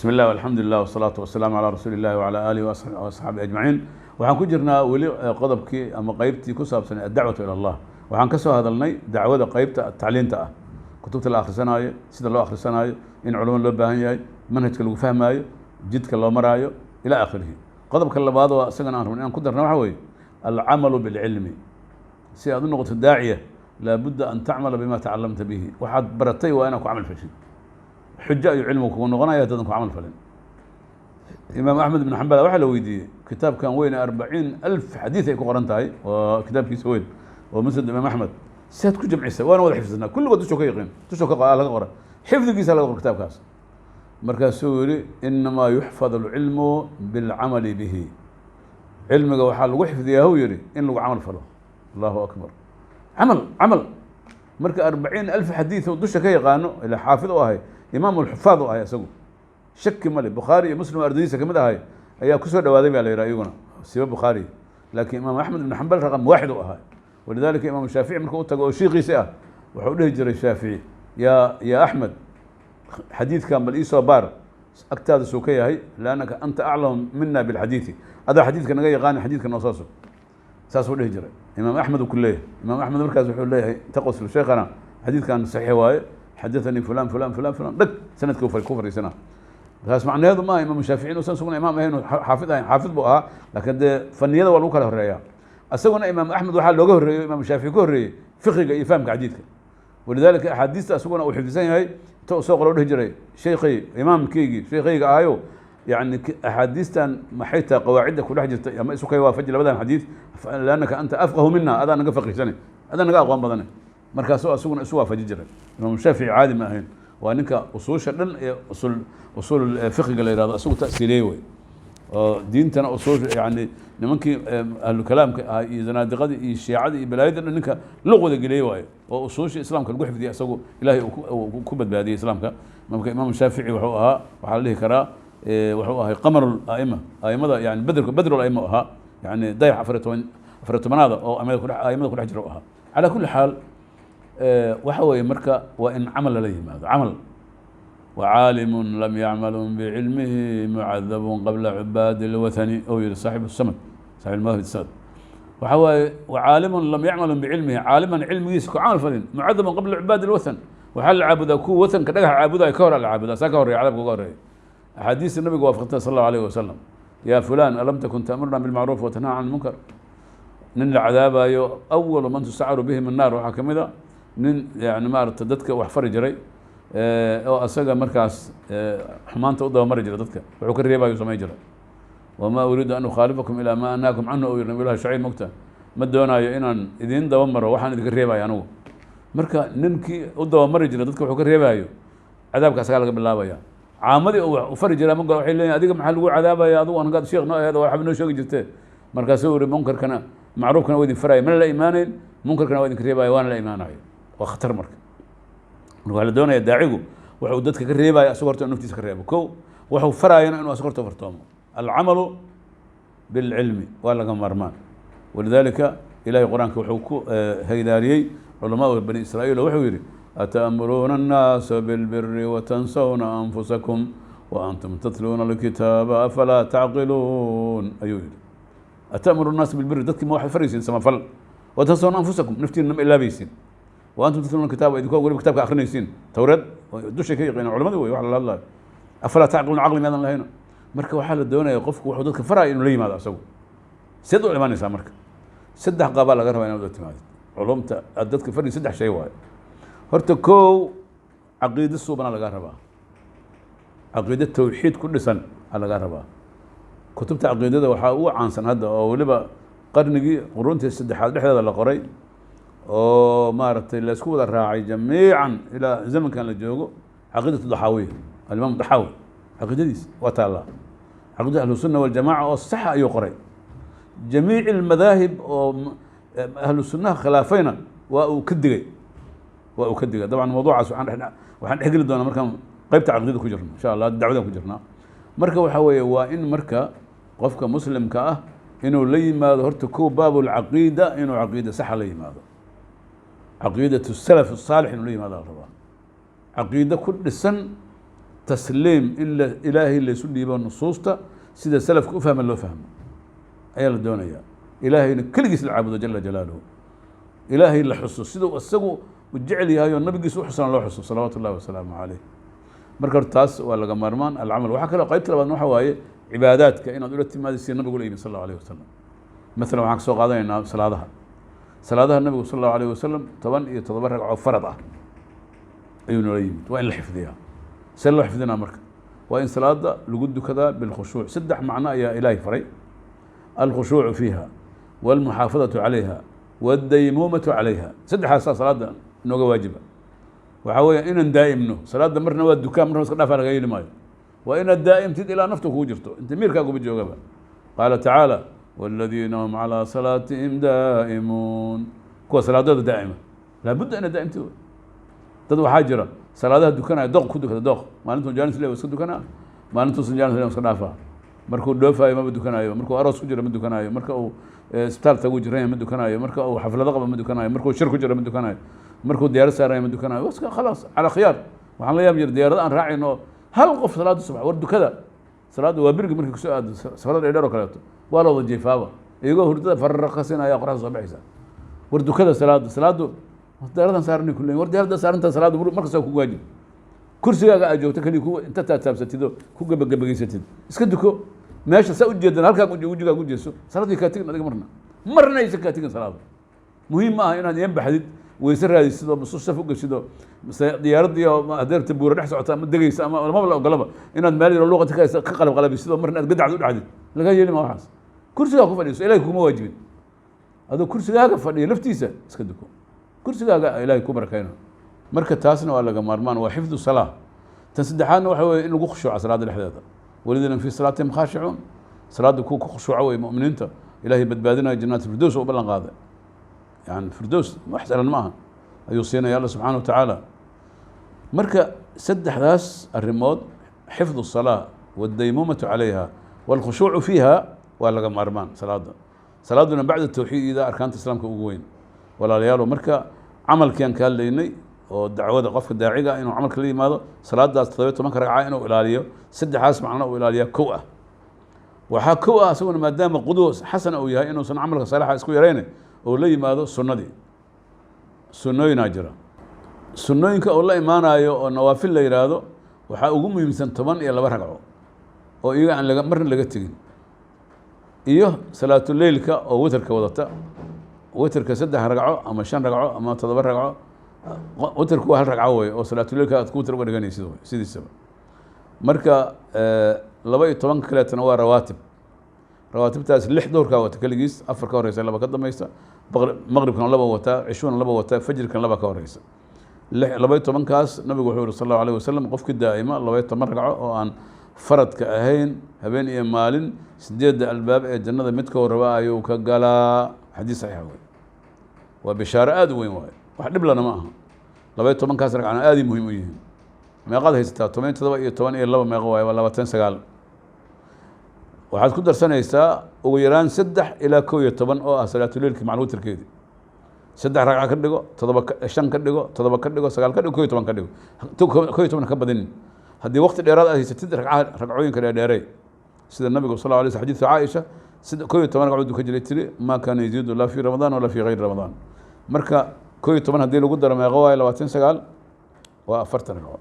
بسم الله والحمد لله والصلاة والسلام على رسول الله وعلى آله وأصحابه أجمعين. Waxaan ku jirnaa weli qodobkii ama qeybtii ku saabsan addacwatu ila Allah. Waxaan ka soo hadalnay dacwada qeybta tacliinta ah, kutubta la akhrisanaayo, sida loo akhrisanaayo, in culimo loo baahan yahay, manhajka lagu fahmaayo, jidka loo maraayo, ila aakhirihi. Qodobka labaad oo isagana aan rabno inaan ku darna waxa weeye alcamalu bilcilmi. Si aad u noqoto daaciya laabudda an tacmala bima tacalamta bihi. Waxaad baratay waa inaad ku camal fashid. Xujo ayuu cilmigu kugu noqonaya haddaadan ku camal falin. Imaam Axmed ibn Xambal waxaa la weydiiyey kitaabkan weyn ee 40,000 xadiis ay ku qoran tahay, waa kitaabkiisa weyn oo Musnad Imaam Axmed, siaad ku jamcisay waana wada xifdisnaa kulligood dushoo ka yaqiin dushoo ka laga qora xifdigiisa laga qora kitaabkaas? Markaasuu yihi inamaa yuxfad alcilmu bilcamali bihi. Cilmiga waxaa lagu xifdiyaa huu yihi in lagu camal falo. Allahu akbar, camal camal. Marka 40,000 xadiis oo dusha ka yaqaano ilaa xaafid u ahay, imaam alxufaad u ahay, isagu shaki male, Bukhaari iyo Muslim oo ardaydiisa kamid ahay ayaa kusoo dhawaaday baa la yidhaha, iyaguna siba Bukhaari. Laakiin Imaam Axmed ibn Xambal raqam waaxid u ahaa. Walidaalika Imaam Shaafici markuu u tago oo shiikiisi ah, wuxuu dhihi jiray Shaafici: Yaa Axmed, xadiidkan bal iisoo baar, agtaada suu ka yahay, liannaka anta aclamu mina bilxadiidi, adaa xadiidka naga yaqaani, xadiidka noo soo sug. Saasuu dhihi jiray Imaam Axmed uu ku leeyahay. Imaam Axmed markaas wuxuu leeyahay taqosl: "Sheekhana, xadiidkan saxiix waaye, xadathanii fulan fulan fulan fulan." Dhag, sanadka ku fariisanaa. Taas macnaheedu maaha Imaam Shaafici inuusan sugna imaam ahayn, xaafid ahayn. Xaafid buu ahaa, laakiin dee faniyada waa lagu kala horeeyaa. Isaguna Imaam Axmed waxaa looga horreeyey, Imaam Shaafici ka horreeyey fiqiga iyo fahamka xadiidka. Walidaalika axaadiista isaguna uu xifdisan yahay inta uu soo qoro dhihi jiray: "Sheekhay, imaamkeygii, sheekhayga ahayo, yani axaadiistan maxay tahay qawaacidda ku dhex jirta, ama isu kay waafaji labadan xadiid, liannaka anta afqahu mina, adaa naga faqiihsane, adaa naga aqoon badane." Markaasuu isaguna isu waafaji jiray. Imaam Shaafici caadi ma ahayn, waa ninka usuusha dhan ee usuul fiqiga la yihahdo isagu ta'siiliyey wey, oo diintana usuusha, yani nimankii ahlu kalaamka ahaa iyo zanaadiqadii iyo shiicadii iyo balaayada dhan ninka luqwada geliyey waayo, oo usuusha islaamka lagu xifdiyay, isagu Ilaahay uu ku badbaadiyey islaamka. Marka Imaam Shaafici wuxuu ahaa, waxaa la dhihi karaa, wuxuu ahay qamar aima, aimada, yani bedr, bedru aima ahaa, yani dayax 14, 14aada oo aimada ku dhex jira u ahaa. Calaa kulli xaal, waxa weeye marka waa in camal lala yimaado, camal. وعاaلم لم يعمل بعلمه معdب qبلa عباad الوثن, ou yihi صاaحب الsمد, صاحب المواهب السad. Waxa waaye وعاaلم lam yacmal بعilmihi, caaliman cilmigiisa ku camal falin, mucadab qabla عubaad الوثن. Waxaa la caabudaa kuwa wathanka, dhagaxa caabudayo ka hor la caabudaa, saa ka horeya, cadabka uga horeeya. Axaadiista nabiga waafaqtay sal الlaه عليه وسلم: "يا فلان، ألم تكن تأمرنا بالمعروف وتنهى عن المنكر؟" Nin la cadaabayo, أول man tusacaru bihim الnaar, waxaa kamid a nin yani maarata dadka wax fari jiray oo asaga markaas xumaanta u dabamari jiray, dadka wuxuu ka reebayo samay jiray. "وما أريد أن أخالفكم إلى ما أنهاكم عنه," u yiri Nabiy Llahi Shucayb. Mogta ma doonaayo inaan idiin dabamaro waxaan idinka reebayo anigu. Marka ninkii u dabamari jiray dadka wuxuu ka reebayo, cadaabka asagaa laga bilaabaya. Caamadii uu fari jiray ma waxay leeyihin: "Adiga maxaa lagu cadaabaya? Adigu anagaad sheekh noo aheed, waxba noo sheegi jirtee." Markaasuu yiri: "Munkarkana, macruufkana waa idin faraya, mana la imaanayn, munkarkana waa idinka reebaya, waana la imaanayo." Waa khatar. Marka waxaa la doonaya daacigu wuxuu dadka ka reebaya asagoo horta naftiisa ka reebo kow, wuxuu faraayana inuu asago horta fartoomo. Alcamalu bilcilmi waa laga maarmaan. Walidaalika Ilahay Qur-aanka wuxuu ku haydaariyey culamaau bani Israa'iil oo wuxuu yidhi: "أتأمرون الناس بالبر وتنسون أنفسكم وأنتم تتلون الكتاب أفلا تعقلون," ayuu yidhi. "أتأمرون الناس بالبر," dadkii ma waxaad faraysiin samafal, "وتنسون أنفسكم," naftiina ma ilaabaysiin, "وأنتم تتلون الكتاب," idinkoo weliba kitaabka akrinaysiin, Towreed dushay ka yaqiinaan culimadii wey wax lala hadlayo. "أفلا تعقلون," caqli miyaadan lahayno? Marka waxaa la doonaya qofku wuxuu dadka faraya inuu la yimaado asagu. Seed u imaanaysaa? Marka saddex qaabaa laga rabaa inaad ula timaadid culumta aad dadka fari. Saddex shay waayo. Horta kow, caqiide suubana laga rabaa, caqiide tawxiid ku dhisan aa laga rabaa. Kutubta caqiidada waxaa ugu caansan hadda, oo weliba qarnigii quruntii saddexaad dhexdeeda la qoray, oo maaragtay la isku wada raacay jamiican ilaa zamankan la joogo, Caqiidat Daxaawiya. Alimaam Daxaawi caqiidadiis waa taallaa, caqiida Ahlusunna waljamaca oo saxa ayuu qoray. Jamiic almadaahib oo ahlu sunnaha khilaafayna waa uu ka digay, waa uu ka digay. Dabcan mawduucaas waxaan dhexgeli doonaa markaan qaybta caqiidada ku jirno, insha Allah. Dacwadan ku jirnaa. Marka waxaa weeye waa in marka qofka muslimka ah inuu la yimaado horta kow baab alcaqiida, inuu caqiida saxa la yimaado, caqiidat salaf الsaalix inuu la yimaado la rabaa, caqiide ku dhisan tasliim, in la Ilaahay laysu dhiibo nusuusta, sida salafka u fahma loo fahmo ayaa la doonaya. Ilaahayna keligiis la caabudo jala jalaaluhu, Ilaahay la xuso siduu isagu u jecel yahay oo nabigiisa u xusana loo xuso, salawaatu ullahi wasalaamu caleyh. Marka horta taas waa laga maarmaan, alcamal. Waxaa kaloo qaybta labaadna waxa waaye cibaadaadka inaad ula timaado sida nabigu ula yimi sal allahu alayh wasalam. Masalan waxaan kasoo qaadanaynaa salaadaha. Salaadaha nabigu sal allahu alayh wasalam 17 ragcoo farad ah ayuu noola yimid. Waa in la xifdiyaa. See loo xifdinaa? Marka waa in salaada lagu dukadaa bilkhushuuc. Saddex macno ayaa Ilaahay faray: alkhushuucu fiiha, walmuxaafadatu calayha, waaldaymuumatu calayha. Saddexaasaa salaada inooga waajiba. Waxaa weeya inaan daa'imno salaadda. Marna waa dukaan, marna iska dhaafaa, laga yeeli maayo. Waa inaad daa'imtid ilaa nafta kugu jirto, inta miirkaaguba joogaba. Qaala tacaala: "والذين هم على صلاتهم دائمون," kuwa salaadooda daa'ima. Laabudda inaad daa'imtid. Dad waxaa jira salaadaha dukanaya, dooq ku dukada, dooq. Maalintuu jaanis le iska dukanaa, maalintuusan jaanis le iska dhaafaa. Markuu dhoofaayo maba dukanaayo, markuu aroos ku jiro ma dukanaayo, marka uu isbitaal tagu jiran ma dukanaayo, marka uu xaflado qabo ma dukanaayo, markuu shir ku jiro ma dukanaayo, markuu diyaarad saaranayo ma dukanaayo. Waska khalaas calaa khiyaar. Waxaan la yaab jira diyaarado aan raacayno oo hal qof salaada subax war dukada. Salaadda waa berigi markay kusoo aado safarada dheer oo kaleeto waa la wada jeefaaba, iyagoo hurdada farara ka siinaya qoraxda soo baxaysa. War dukada salaada, salaadu diyaaradan saaranay kuleeyin. War diyaaradda saarantaa salaadu markasta waa kugu waajib. Kursigaaga aad joogto kaliya ku inta taabsatid oo ku gabagabageysatid iska duko. Meesha saa u jeedan halkaa wejigaaga u jeeso, salaadii kaa tegin adiga marna, marna aysan kaa tegin salaada. Muhiim ma aha inaad iyan baxdid, weyse raadisid oo masu saf u geshid oo diyaaraddii oo hadeerta buura dhex socota ama degeysa ama lamaba la ogolaba inaad meel yaro luuqata ka qalab qalabisid oo marna aad gadacd u dhacdid. Lagaa yeeli ma waxaas. Kursigaa ku fadhiiso, Ilahay kuma waajibin. Adoo kursigaaga fadhiyo laftiisa iska duko, kursigaaga Ilahay ku barakayna. Marka taasna waa laga maarmaan, waa xifdu salaa. Tan saddexaadna waxa weeye in lagu khushuuco salaada dhexdeeda. Waladiina fii salaatihim khaashicuun, salaadda kuwa ku khushuuca wey mu'miniinta Ilaahay badbaadinayo, jannaat firdows oo u ballan qaaday. Yani firdows wax sahlan ma aha ayuu siinaya Alla subxaana wa tacaala. Marka saddexdaas arrimood, xifdu الsalaa waاdaymuumatu calayha wاlkhushuucu fiiha, waa laga maarmaan salaada. Salaaduna bacda tawxiid ida arkaanta islaamka ugu weyn, walaalayaalo. Marka camalkii aan ka hadlaynay oo dacwada, qofka daaciga inuu camalka la yimaado, salaadaas 17-ka ragca inuu ilaaliyo, saddexaas macno uu ilaaliyaa. Kow ah, waxaa kow ah isaguna maadaama qudwo xasana uu yahay inuusan camalka saalixa isku yarayne oo la yimaado sunnadii. Sunnooyinaa jira, sunnooyinka uu la imaanayo oo nawaafil la yidhaahdo. Waxaa ugu muhiimsan 12 ragco oo iyaga aan laga marna laga tegin, iyo salaatuleylka oo witerka wadata. Witerka 3 ragco ama 5 ragco ama 7 ragco. Witerku waa hal ragco wey oo salaatuleylka aad ku witer uga dhiganaysid wey sidiisaba. Marka 12-ka kaleetana waa rawaatib. Rawaatibtaas 6 duhurkaa wata keligiis, 4 ka horeysa, 2 ka dambaysa. Maqribkana 2 wataa, cishuna 2 wataa, fajrkana 2 ka horeysa. 12-kaas nabigu wuxuu yihi sal allahu alayh wasalam, qofkii daa'ima 12 ragco oo aan faradka ahayn habeen iyo maalin, 8-da albaab ee jannada midkoo raba ayuu ka galaa. Xadiis saxiixa wey, waa bishaaro aada u weyn waaye, wax dhib lana ma aha. 12-kaas ragcana aaday muhiim u yihiin. Meeqaad haysataa? 17 iyo 12 meeqo waaye? Waa 29. Waxaad ku darsanaysaa ugu yaraan 3 ilaa 11 oo ah salaatuleilki macal witerkeedii. 3 ragca ka dhigo, 7, 5 ka dhigo, 7 ka dhigo, 9 ka dhigo, 11 ka dhigo, 11 ka badinin. Haddii waqti dheeraad aad haysatid, ragcaha ragcooyinka dheerdheerey, sida nabigu sal la alay sl xadiidu Caaisha sida 11 ragcood dukan jiray tiri, ma kaana yaziidu laa fi Ramadaan walaa fi gayri Ramadaan. Marka 11 haddii lagu daro meeqo waayo? 29, waa 40 ragco.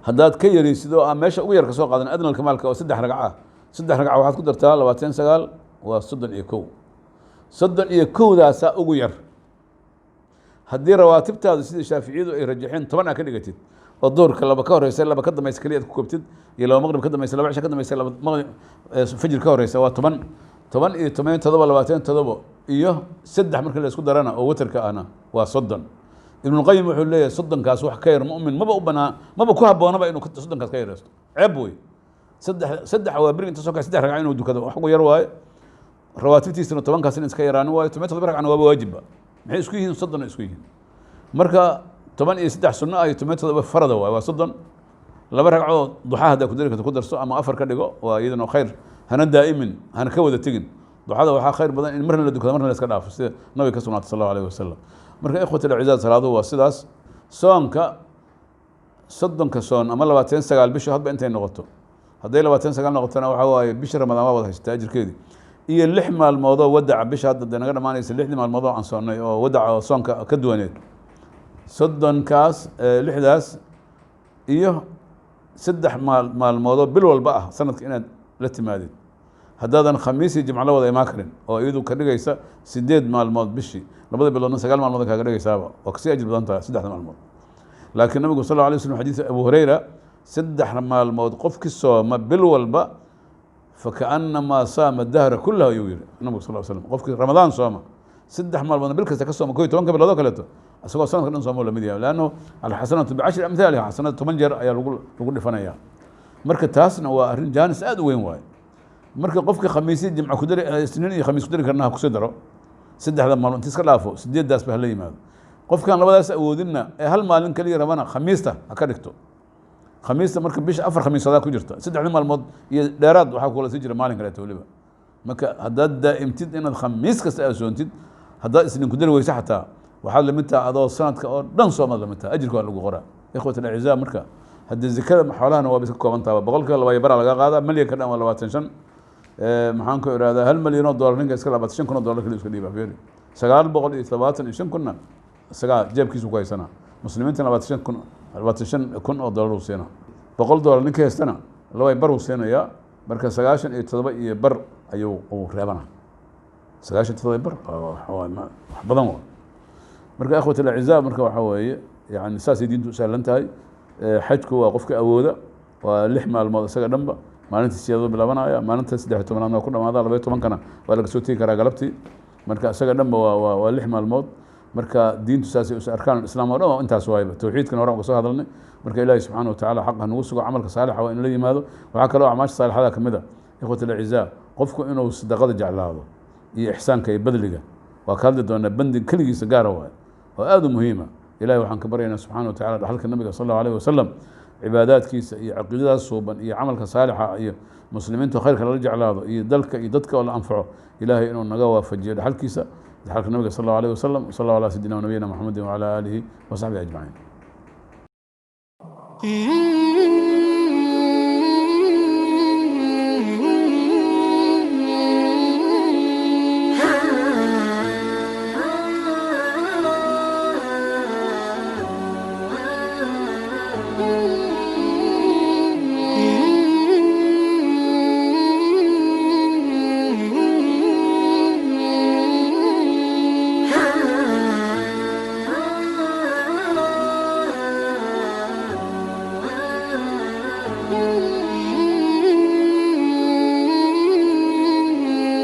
Haddaad ka yaraysid oo aan meesha ugu yar ka soo qaadan adnal kamaalka oo 3 ragca ah, 3 ragca waxaad ku dartaa 29, waa 31. 31-daasaa ugu yar. Haddii rawaatibtaadu sida Shaaficiyadu ay rajaxeen 10 aa ka dhigatid oo duhurka 2 ka horeysa, 2 ka dambaysa keliya aad ku koobtid, iyo 2 maqrib ka dambaysa, 2 cisha ka dambaysa, 2 maqrib fajr ka horeysa, waa 10. 10 iyo 17, 27 iyo 3 marka la isku darana oo waterka ahna waa 30. Ibnulqayim wuxuu leeyahay 30-kaas wax ka yar mu'min maba u banaa, maba ku habboonaba inuu 30-kaas ka yareysto, ceeb wey. Saddex waa berig inta soo kaca 3 ragca inuu dukado wax ugu yar waaye. Rawaatibtiisana 10-kaas in iska yaraanin waayo. 17 ragcana waaba waajibba. Maxay isku yihiin? 30 isku yihiin. Marka 13 sunno ah iyo 17 farada waaye, waa 30. 2 ragcoo duxaa haddaa ku dari karto ku darso, ama 4 ka dhigo, waa iyadana khayr. Hana daa'imin, hana ka wada tegin duxada. Waxaa khayr badan in marna la dukado, marna la iska dhaafo, sida nabiga ka sugnaatay sal allahu alayhi wasalam. Marka ikhwat alcizaaz, salaaduhu waa sidaas. Soonka 30-ka soon ama 29 bisha hadba intay noqoto, hadday 29 noqotona waxaa waaye bisha Ramadaan waa wada haysataa ajirkeedii, iyo 6 maalmoodoo wadaca bisha hadda dee naga dhamaanaysa, 6-dii maalmoodoo aan soonnay oo wadaca oo soonka ka duwaneed. 30-kaas, 6-daas iyo 3 maalmoodoo bil walba ah sanadka inaad la timaadid, haddaadan khamiis iyo jimco la wada imaan karin, oo iyadu ka dhigaysa 8 maalmood bishii, labada biloodna 9 maalmood kaaga dhigaysaaba, waa kasii ajir badan tahay 3-da maalmood. Laakiin nabigu sal alla alay slam xadiis Abu Hurayra, 3 maalmood qofki sooma bil walba fakaannamaa saama dahra kulahu ayuu yihi nabigu sal slam. Qofkii Ramadaan sooma, 3 maalmoodna bil kasta ka sooma, 11-ka bilood oo kaleeto, isagoo sanadka dhan sooma lamid yahay, leanno alxasanatu bicashri amhaaliha, xasanada 10 jeer ayaa lagu dhifanaya. Marka taasna waa arrin jaanis aad u weyn waaye. Marka qofka khamiisyo jimco ku dari, isniin iyo khamiis ku dari karna ha kusii daro, 3-da maalmood inta iska dhaafo 8-daas ba hala yimaado. Qofkaan labadaas awoodinna ee hal maalin kaliya rabana, khamiista ha ka dhigto. Khamiista marka bisha 4 khamiisadaa ku jirta, 3dii maalmood iyo dheeraad waxaa kula sii jira maalin kaleeto weliba. Marka haddaad daa'imtid inaad khamiis kasta aad soontid, haddaad isniin ku dari weyse xataa, waxaad lamid taha adoo sanadka oo dhan soomaad lamid taha, ajirka waa lagu qoraa. Ikhwat alacizaa, marka haddii zikada xoolahana waaba iska kooban taha, 2% iyo baraa laga qaadaa, malyanka dhan waa 25. Maxaan ku ihahdaa, 1 malyan oo dollar ninka iska 25,000 oo dollar kali iska dhiiba, fiiri, 975,000 isagaa jeebkiisu ku haysanaa. Muslimiintana 25,000, 25,000 oo dollar uu siinaa. $100 ninka haystana laba bar uu siinayaa, marka 97 iyo bar ayuu uu reebana. 97 bar wax badan waa. Marka ikhwat alacizaa, marka waxaa weeye, yani saasay diintu u sahlan tahay. Xajku waa qofka awooda, waa 6 maalmood isaga dhanba. Maalinta sideeduu bilaabanaya, maalinta 13aadna waa ku dhamaada, 12kana waa laga soo tegi karaa galabtii. Marka isaga dhanba waa 6 maalmood. Marka diintu saasay arkaan islaam oo dhan waa intaas waayba. Tawxiidkana hore uga soo hadalnay. Marka Ilaahi subxaana watacaala xaq ha nagu sugo, camalka saalixa waa in la yimaado. Waxaa kaloo acmaasha saalixada kamid a, ikhwat alacizaa, qofku inuu sadaqada jeclaado iyo ixsaanka iyo badliga. Waa ka hadli doonaa, bandi keligiisa gaara waay oo aada u muhiima. Ilahi waxaan ka baryaynaa subxana watacala dhaxalka nabiga sal allahu alayh wasalam, cibaadaadkiisa iyo caqiidadaas suuban iyo camalka saalixa iyo muslimiinta khayrka lala jeclaado iyo dalka iyo dadka oo la anfaco, Ilaahay inuu naga waafajiyo dhaxalkiisa, dhaxalka nabiga sal allahu alayh wasalam. Sal allahu ala sayidina wa nabiyina Muxamedin wacala aalihi wa saxbihi ajmaciin.